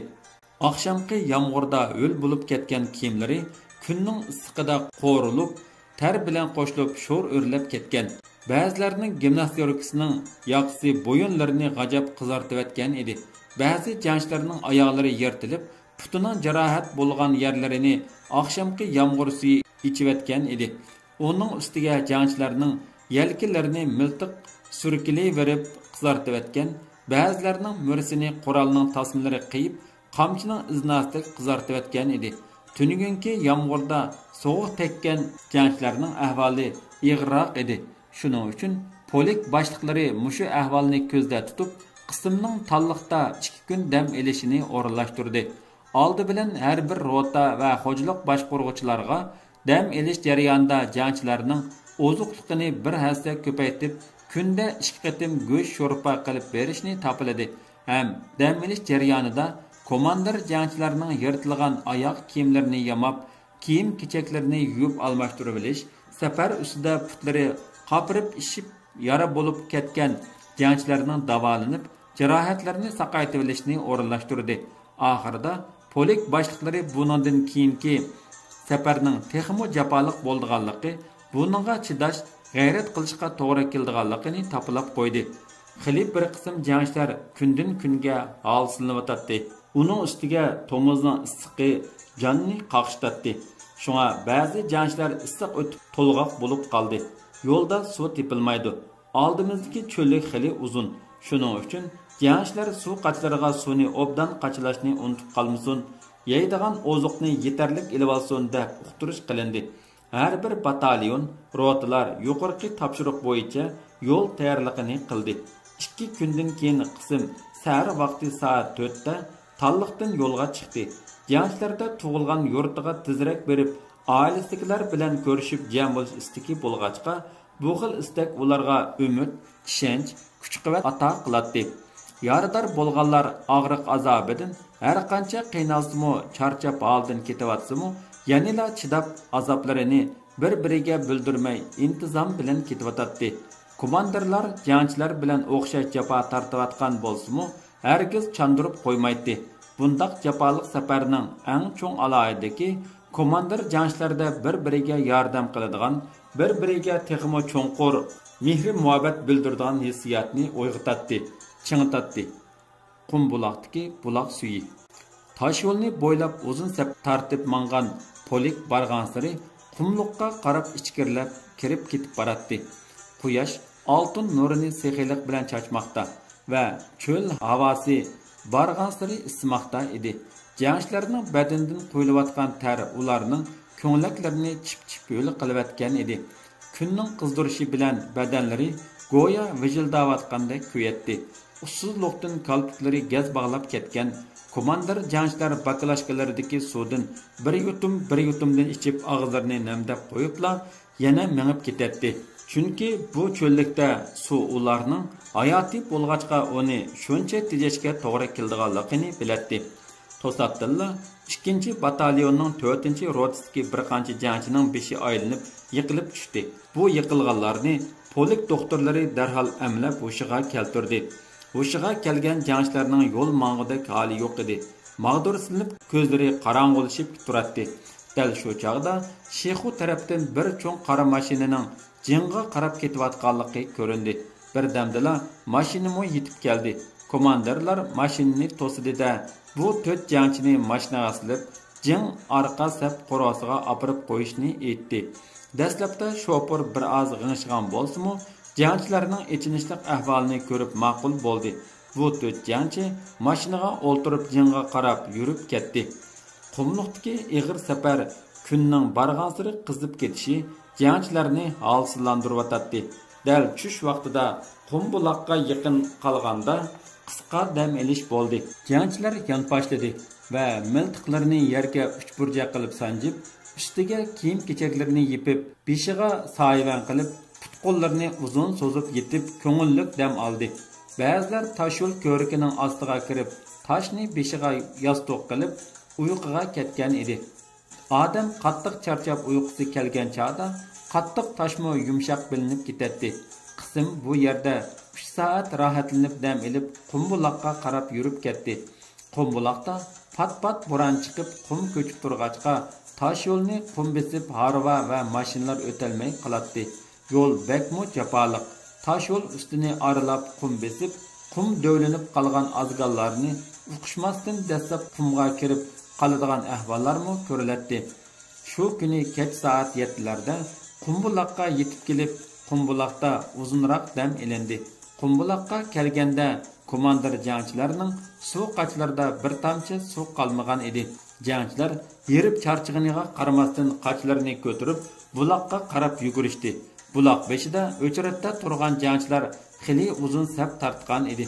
ئاخشامقى يامغۇردا ھۆل بولۇپ كەتكەن كىيىملىرى كۈننىڭ ئىسسىقىدا قورۇلۇپ، تەر بىلەن قوشۇلۇپ شور ئۆرلەپ كەتكەن. بەزىلەرنىڭ گىمناستيوركىسىنىڭ ياقىسى بويۇنلىرىنى غاجاپ قىزارتىۋەتكەن ئىدى. بەزى جەڭچىلەرنىڭ ئاياغلىرى يىرتىلىپ، پۇتىنىڭ جاراھەت بولغان يەرلىرىنى ئاخشامقى يامغۇر سۈيى ئېچىۋەتكەن ئىدى. ئۇنىڭ ئۈستىگە جەڭچىلەرنىڭ يەلكىلىرىنى مىلتىق سۈركىلىۋېرىپ قىزارتىۋەتكەن، بەزىلەرنىڭ مۈرىسىنى قورالنىڭ تاسمىلىرى قىيىپ، قامچىنىڭ ئىزناسىدەك قىزارتىۋەتكەن ئىدى. تۈنۈگۈنكى يامغۇردا سوغۇق تەگكەن جەڭچىلەرنىڭ ئەھۋالى ئېغىرراق ئىدى. شۇنىڭ ئۈچۈن پولك باشلىقلىرى مۇشۇ ئەھۋالنى كۆزدە تۇتۇپ، قىسىمنىڭ تاللىقتا ئىككى كۈن دەم ئېلىشىنى ئورۇنلاشتۇردى. ئالدى بىلەن ھەر بىر روتا ۋە خوجىلىق باشقۇرغۇچىلارغا دەم ئېلىش جەريانىدا جەڭچىلەرنىڭ ئوزۇقلۇقىنى بىر ھەسسە كۆپەيتىپ، كۈندە ئىككى قېتىم گۆش شورپا قىلىپ بېرىشنى تاپىلىدى ھەم دەم ئېلىش جەريانىدا كوماندىر جەڭچىلەرنىڭ يىرتىلغان ئاياغ كىيىملىرىنى ياماپ، كىيىم-كېچەكلىرىنى يۇيۇپ ئالماشتۇرۇۋېلىش، سەپەر ئۈستىدە پۇتلىرى قاپىرىپ ئىششىپ يارا بولۇپ كەتكەن جەڭچىلەرنىڭ داۋالىنىپ، جاراھەتلىرىنى ساقايتىۋېلىشنى ئورۇنلاشتۇردى. ئاخىرىدا پولك باشلىقلىرى بۇنىڭدىن كېيىنكى سەپەرنىڭ تېخىمۇ جاپالىق بولىدىغانلىقى، بۇنىڭغا چىداش، غەيرەت قىلىشقا توغرا كېلىدىغانلىقىنى تاپىلاپ قويدى. خېلى بىر قىسىم جەڭچىلەر كۈندىن-كۈنگە ھالسىزلىنىۋاتاتتى. ئۇنىڭ ئۈستىگە تومۇزنىڭ ئىسسىقى جاننى قاقشىتاتتى. شۇڭا بەزى جەڭچىلەر ئىسسىق ئۆتۈپ تولغاق بولۇپ قالدى. يولدا سۇ تېپىلمايدۇ. ئالدىمىزدىكى چۆللۈك خېلى ئۇزۇن. شۇنىڭ ئۈچۈن جەڭچىلەر سۇ قاچىلىرىغا سۇنى ئوبدان قاچىلاشنى ئۇنتۇپ قالمىسۇن، يەيدىغان ئوزۇقنى يېتەرلىك ئېلىۋالسۇن دەپ ئۇقتۇرۇش قىلىندى. ھەر بىر باتاليون، روتىلار يۇقىرىقى تاپشۇرۇق بويىچە يول تەييارلىقىنى قىلدى. ئىككى كۈندىن كېيىن قىسىم سەھەر ۋاقتى سائەت تۆتتە تاللىقتىن يولغا چىقتى. جەڭچىلەردە تۇغۇلغان يۇرتىغا تېزرەك بېرىپ، ئائىلىسىدىكىلەر بىلەن كۆرۈشۈپ جەم بولۇش ئىستىكى بولغاچقا، بۇ خىل ئىستەك ئۇلارغا ئۈمىد، ئىشەنچ، كۈچ-قۇۋۋەت ئاتا قىلاتتى. يارىدار بولغانلار ئاغرىق ئازابىدىن ھەرقانچە قىينالسىمۇ، چارچاپ ھالدىن كېتىۋاتسىمۇ، يەنىلا چىداپ ئازابلىرىنى بىر-بىرىگە بىلدۈرمەي ئىنتىزام بىلەن كېتىۋاتاتتى. كوماندىرلار جەڭچىلەر بىلەن ئوخشاش جاپا تارتىۋاتقان بولسىمۇ، ھەرگىز چاندۇرۇپ قويمايتتى. بۇنداق جاپالىق سەپەرنىڭ ئەڭ چوڭ ئالاھىدىلىكى، كوماندىر جەڭچىلەردە بىر-بىرىگە ياردەم قىلىدىغان، بىر-بىرىگە تېخىمۇ چوڭقۇر مېھرى-مۇھەببەت بىلدۈرىدىغان ھېسسىياتنى ئويغىتاتتى، چىڭىتاتتى. قۇمبۇلاقتىكى بۇلاق سۈيى. تاشيولنى بويلاپ ئۇزۇن سەپ تارتىپ ماڭغان پولك بارغانسېرى قۇملۇققا قاراپ ئىچكىرىلەپ كىرىپ كېتىپ باراتتى. قۇياش ئالتۇن نۇرىنى سېخىيلىق بىلەن چاچماقتا ۋە چۆل ھاۋاسى بارغانسېرى ئىسسىماقتا ئىدى. جەڭچىلەرنىڭ بەدىنىدىن قۇيۇلۇۋاتقان تەر ئۇلارنىڭ كۆڭلەكلىرىنى چىپ-چىپ ھۆل قىلىۋەتكەن ئىدى. كۈننىڭ قىزدۇرۇشى بىلەن بەدەنلىرى گويا ۋىژىلداۋاتقاندەك كۆيەتتى. ئۇسسۇزلۇقتىن كالپۇكلىرى گەز باغلاپ كەتكەن كوماندىر جەڭچىلەر باكلاشكىلىرىدىكى سۇدىن بىر يۇتۇم، بىر يۇتۇمدىن ئىچىپ، ئاغزىلىرىنى نەمدەپ قويۇپلا، يەنە مېڭىپ كېتەتتى. چۈنكى بۇ چۆللۈكتە سۇ ئۇلارنىڭ ھاياتى بولغاچقا، ئۇنى شۇنچە تېجەشكە توغرا كېلىدىغانلىقىنى بىلەتتى. توساتتىنلا ئىككىنچى باتاليوننىڭ تۆتىنچى روتىسىدىكى بىر قانچە جەڭچىنىڭ بېشى ئايلىنىپ، يىقىلىپ چۈشتى. بۇ يىقىلغانلارنى پولك دوختۇرلىرى دەرھال ئەملەپ ھوشىغا كەلتۈردى. ھوشىغا كەلگەن جەڭچىلەرنىڭ يول ماڭغۇدەك ھالى يوق ئىدى. ماغدۇرسىنىپ، كۆزلىرى قاراڭغۇلىشىپ تۇراتتى. دەل شۇ چاغدا شىخۇ تەرەپتىن بىر چوڭ قارا ماشىنىنىڭ جىڭغا قاراپ كېتىۋاتقانلىقى كۆرۈندى. بىردەمدىلا ماشىنىمۇ يېتىپ كەلدى. كوماندىرلار ماشىنىنى توسىدى-دە، بۇ تۆت جەڭچىنى ماشىنىغا سېلىپ، جىڭ ئارقا سەپ قورۇسىغا ئاپىرىپ قويۇشنى ئېيتتى. دەسلەپتە شوپۇر بىر ئاز غىڭشىغان بولسىمۇ، جەڭچىلەرنىڭ ئېچىنىشلىق ئەھۋالىنى كۆرۈپ ماقۇل بولدى. بۇ تۆت جەڭچى ماشىنىغا ئولتۇرۇپ جىڭغا قاراپ يۈرۈپ كەتتى. قۇملۇقتىكى ئېغىر سەپەر كۈننىڭ بارغانسېرى قىزىپ كېتىشى جەڭچىلەرنى ھالسىزلاندۇرۇۋاتاتتى. دەل چۈش ۋاقتىدا قۇمبۇلاققا يېقىن قالغاندا قىسقا دەم ئېلىش بولدى. جەڭچىلەر يانپاشلىدى ۋە مىلتىقلىرىنى يەرگە ئۈچبۇرجەك قىلىپ سانجىپ، ئۈستىگە كىيىم-كېچەكلىرىنى يېپىپ، بېشىغا سايىۋەن قىلىپ، پۇت-قوللىرىنى ئۇزۇن سوزۇپ يېتىپ، كۆڭۈللۈك دەم ئالدى. بەزىلەر تاشيول كۆۋرۈكىنىڭ ئاستىغا كىرىپ، تاشنى بېشىغا ياستۇق قىلىپ، ئۇيقۇغا كەتكەن ئىدى. ئادەم قاتتىق چارچاپ ئۇيقۇسى كەلگەن چاغدا، قاتتىق تاشمۇ يۇمشاق بىلىنىپ كېتەتتى. قىسىم بۇ يەردە ئۈچ سائەت راھەتلىنىپ دەم ئېلىپ، قۇمبۇلاققا قاراپ يۈرۈپ كەتتى. قۇمبۇلاقتا پات-پات بوران چىقىپ، قۇم كۆچۈپ تۇرغاچقا، تاشيولنى قۇم بېسىپ، ھارۋا ۋە ماشىنىلار ئۆتەلمەي قالاتتى. يول بەكمۇ جاپالىق. تاشيول ئۈستىنى ئارىلاپ قۇم بېسىپ، قۇم دۆۋىلىنىپ قالغان ئازگاللارنى ئۇقۇشماستىن دەسسەپ قۇمغا كىرىپ قالىدىغان ئەھۋاللارمۇ كۆرۈلەتتى. شۇ كۈنى كەچ سائەت يەتتىلەردە قۇمبۇلاققا يېتىپ كېلىپ، قۇمبۇلاقتا ئۇزۇنراق دەم ئېلىندى. قۇمبۇلاققا كەلگەندە، كوماندىر جەڭچىلەرنىڭ سۇ قاچىلىرىدا بىر تامچە سۇ قالمىغان ئىدى. جەڭچىلەر ھېرىپ چارچىغىنىغا قارىماستىن، قاچىلىرىنى كۆتۈرۈپ، بۇلاققا قاراپ يۈگۈرۈشتى. بۇلاق بېشىدا ئۆچرەتتە تۇرغان جەڭچىلەر خېلى ئۇزۇن سەپ تارتقان ئىدى.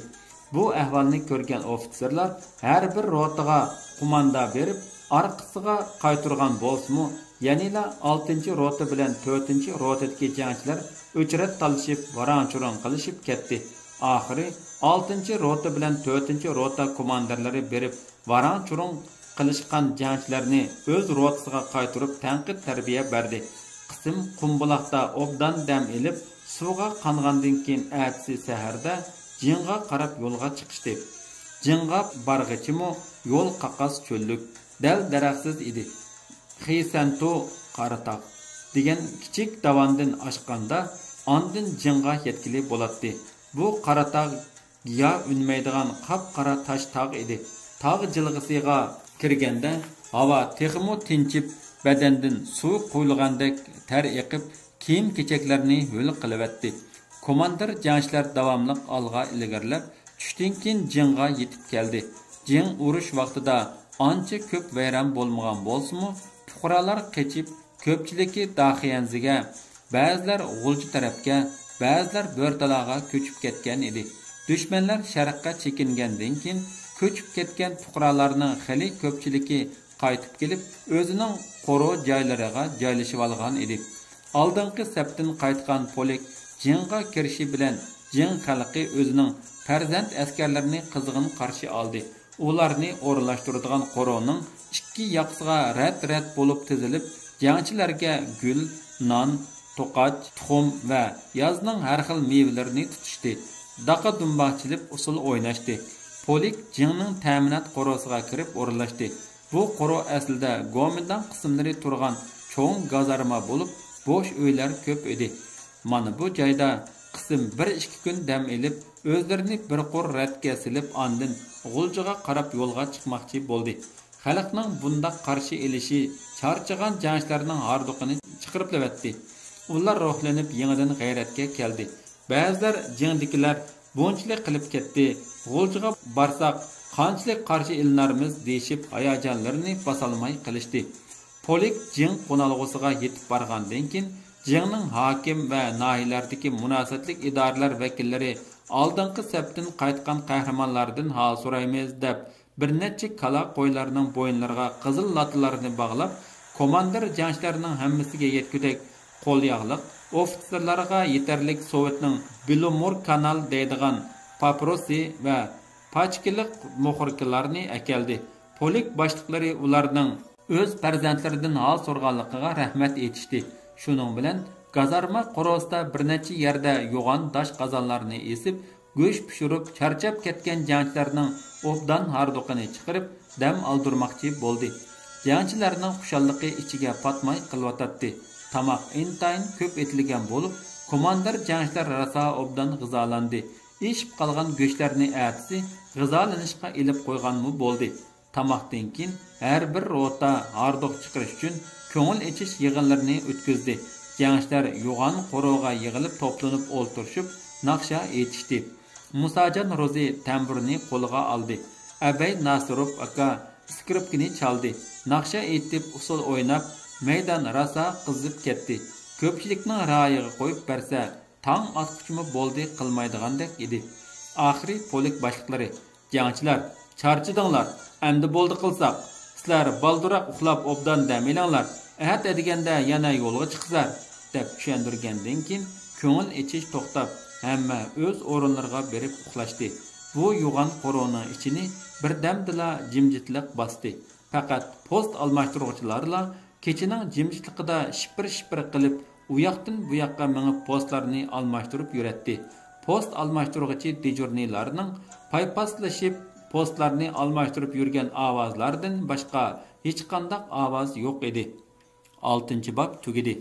بۇ ئەھۋالنى كۆرگەن ئوفىتسېرلار ھەر بىر روتىغا قوماندا بېرىپ، ئارقىسىغا قايتۇرغان بولسىمۇ، يەنىلا ئالتىنچى روتا بىلەن تۆتىنچى روتىدىكى جەڭچىلەر ئۆچرەت تالىشىپ، ۋاراڭ-چۇرۇڭ قىلىشىپ كەتتى. ئاخىرى ئالتىنچى روتا بىلەن تۆتىنچى روتا كوماندىرلىرى بېرىپ، ۋاراڭ-چۇرۇڭ قىلىشقان جەڭچىلەرنى ئۆز روتىسىغا قايتۇرۇپ، تەنقىد-تەربىيە بەردى. قىسىم قۇمبۇلاقتا ئوبدان دەم ئېلىپ، سۇغا قانغاندىن كېيىن، ئەتىسى سەھەردە جىڭغا قاراپ يولغا چىقىشتى. جىڭغا بارغىچىمۇ يول قاقاس چۆللۈك، دەل-دەرەخسىز ئىدى. خىسەنتۇ قارا تاغ دېگەن كىچىك داۋاندىن ئاشقاندا، ئاندىن جىڭغا يەتكىلى بولاتتى. بۇ قارا تاغ گىياھ ئۈنمەيدىغان قاپقارا تاش تاغ ئىدى. تاغ جىلغىسىغا كىرگەندە، ھاۋا تېخىمۇ تىنچىپ، بەدەندىن سۇ قۇيۇلغاندەك تەر ئېقىپ، كىيىم-كېچەكلەرنى ھۆل قىلىۋەتتى. كوماندىر جەڭچىلەر داۋاملىق ئالغا ئىلگىرىلەپ، چۈشتىن كېيىن جىڭغا يېتىپ كەلدى. جىڭ ئۇرۇش ۋاقتىدا ئانچە كۆپ ۋەيران بولمىغان بولسىمۇ، پۇقرالار قېچىپ، كۆپچىلىكى داخىيەنزىگە، بەزىلەر غۇلجا تەرەپكە، بەزىلەر بۆرتالاغا كۆچۈپ كەتكەن ئىدى. دۈشمەنلەر شەرققە چېكىنگەندىن كېيىن، كۆچۈپ كەتكەن پۇقرالارنىڭ خېلى كۆپچىلىكى قايتىپ كېلىپ، ئۆزىنىڭ قورۇ جايلىرىغا جايلىشىۋالغان ئىدى. ئالدىنقى سەپتىن قايتقان پولك جىڭغا كىرىشى بىلەن، جىڭ خەلقى ئۆزىنىڭ پەرزەنت ئەسكەرلىرىنى قىزغىن قارشى ئالدى. ئۇلارنى ئورۇنلاشتۇرىدىغان قورۇنىڭ ئىككى ياقىسىغا رەت-رەت بولۇپ تىزىلىپ، جەڭچىلەرگە گۈل، نان، توقاچ، تۇخۇم ۋە يازنىڭ ھەر خىل مېۋىلىرىنى تۇتۇشتى. داقا-دۇمباق چېلىپ ئۇسسۇل ئويناشتى. پولك جىڭنىڭ تەمىنات قورۇسىغا كىرىپ ئورۇنلاشتى. بۇ قورۇ ئەسلىدە گومىنداڭ قىسىملىرى تۇرغان چوڭ گازارما بولۇپ، بوش ئۆيلەر كۆپ ئىدى. مانا بۇ جايدا قىسىم بىر ئىككى كۈن دەم ئېلىپ، ئۆزلىرىنى بىر قۇر رەتكە سېلىپ، ئاندىن غۇلجىغا قاراپ يولغا چىقماقچى بولدى. خەلقنىڭ بۇنداق قارشى ئېلىشى چارچىغان جەڭچىلەرنىڭ ھاردۇقىنى چىقىرىپلىۋەتتى. ئۇلار روھلىنىپ، يېڭىدىن غەيرەتكە كەلدى. بەزىلەر جىڭدىكىلەر بۇنچىلىك قىلىپ كەتتى، غۇلجىغا بارساق قانچىلىك قارشى ئېلىنارمىز دېيىشىپ، ھاياجانلىرىنى باسالماي قېلىشتى. پولك جىڭ قونالغۇسىغا يېتىپ بارغاندىن كېيىن، جىڭنىڭ ھاكىم ۋە ناھىيەلەردىكى مۇناسىۋەتلىك ئىدارىلەر ۋەكىللىرى ئالدىنقى سەپتىن قايتقان قەھرىمانلاردىن ھال سورايمىز دەپ، بىر نەچچە كالا قويلارنىڭ بويۇنلىرىغا قىزىل لاتىلارنى باغلاپ، كوماندىر جەڭچىلەرنىڭ ھەممىسىگە يەتكۈدەك قول ياغلىق، ئوفىتسېرلارغا يېتەرلىك سوۋېتنىڭ بىلومور كانال دەيدىغان پاپىروسى ۋە پاچكىلىق موخوركىلارنى ئەكەلدى. پولك باشلىقلىرى ئۇلارنىڭ ئۆز پەرزەنتلىرىدىن ھال سورىغانلىقىغا رەھمەت ئېيتىشتى. شۇنىڭ بىلەن گازارما قورۇسىدا بىر نەچچە يەردە يوغان داش قازانلارنى ئېسىپ، گۆش پىشۇرۇپ، چارچاپ كەتكەن جەڭچىلەرنىڭ ئوبدان ھاردۇقىنى چىقىرىپ، دەم ئالدۇرماقچى بولدى. جەڭچىلەرنىڭ خۇشاللىقى ئىچىگە پاتماي قېلىۋاتاتتى. تاماق ئىنتايىن كۆپ ئېتىلگەن بولۇپ، كوماندىر جەڭچىلەر راسا ئوبدان غىزالاندى. ئېشىپ قالغان گۆشلەرنى ئەتىسى غىزالىنىشقا ئېلىپ قويغانمۇ بولدى. تاماقتىن كېيىن ھەر بىر روتا ھاردۇق چىقىرىش ئۈچۈن كۆڭۈل ئېچىش يىغىنلىرىنى ئۆتكۈزدى. جەڭچىلەر يوغان قورۇغا يىغىلىپ توپلىنىپ ئولتۇرۇشۇپ ناخشا ئېيتىشتى. مۇساجان روزى تەمبۇرنى قولىغا ئالدى. ئەبەي ناسىروف ئاكا ئىسكرىپكىنى چالدى. ناخشا ئېيتىپ، ئۇسسۇل ئويناپ، مەيدان راسا قىزىپ كەتتى. كۆپچىلىكنىڭ رايىغا قويۇپ بەرسە، تاڭ ئاتقۇچىمۇ بولدى قىلمايدىغاندەك ئىدى. ئاخىرى پولك باشلىقلىرى، جەڭچىلەر، چارچىدىڭلار، ئەمدى بولدى قىلساق، سىلەر بالدۇراق ئۇخلاپ ئوبدان دەم ئېلىڭلار، ئەتە دېگەندە يەنە يولغا چىقىسىلەر، دەپ چۈشەندۈرگەندىن كېيىن، كۆڭۈل ئېچىش توختاپ، ھەممە ئۆز ئورۇنلىرىغا بېرىپ ئۇخلاشتى. بۇ يوغان قورۇنىڭ ئىچىنى بىردەمدىلا جىمجىتلىق باستى. پەقەت پوست ئالماشتۇرغۇچىلارلا كېچىنىڭ جىمجىتلىقىدا شىپىر-شىپىر قىلىپ، ئۇياقتىن بۇياققا مېڭىپ پوستلارنى ئالماشتۇرۇپ يۈرەتتى. پوست ئالماشتۇرغۇچى دېژۇرنىيلارنىڭ پايپاسلىشىپ پوستلارنى ئالماشتۇرۇپ يۈرگەن ئاۋازلاردىن باشقا ھېچقانداق ئاۋاز يوق ئىدى. ئالتىنچى باب تۈگىدى.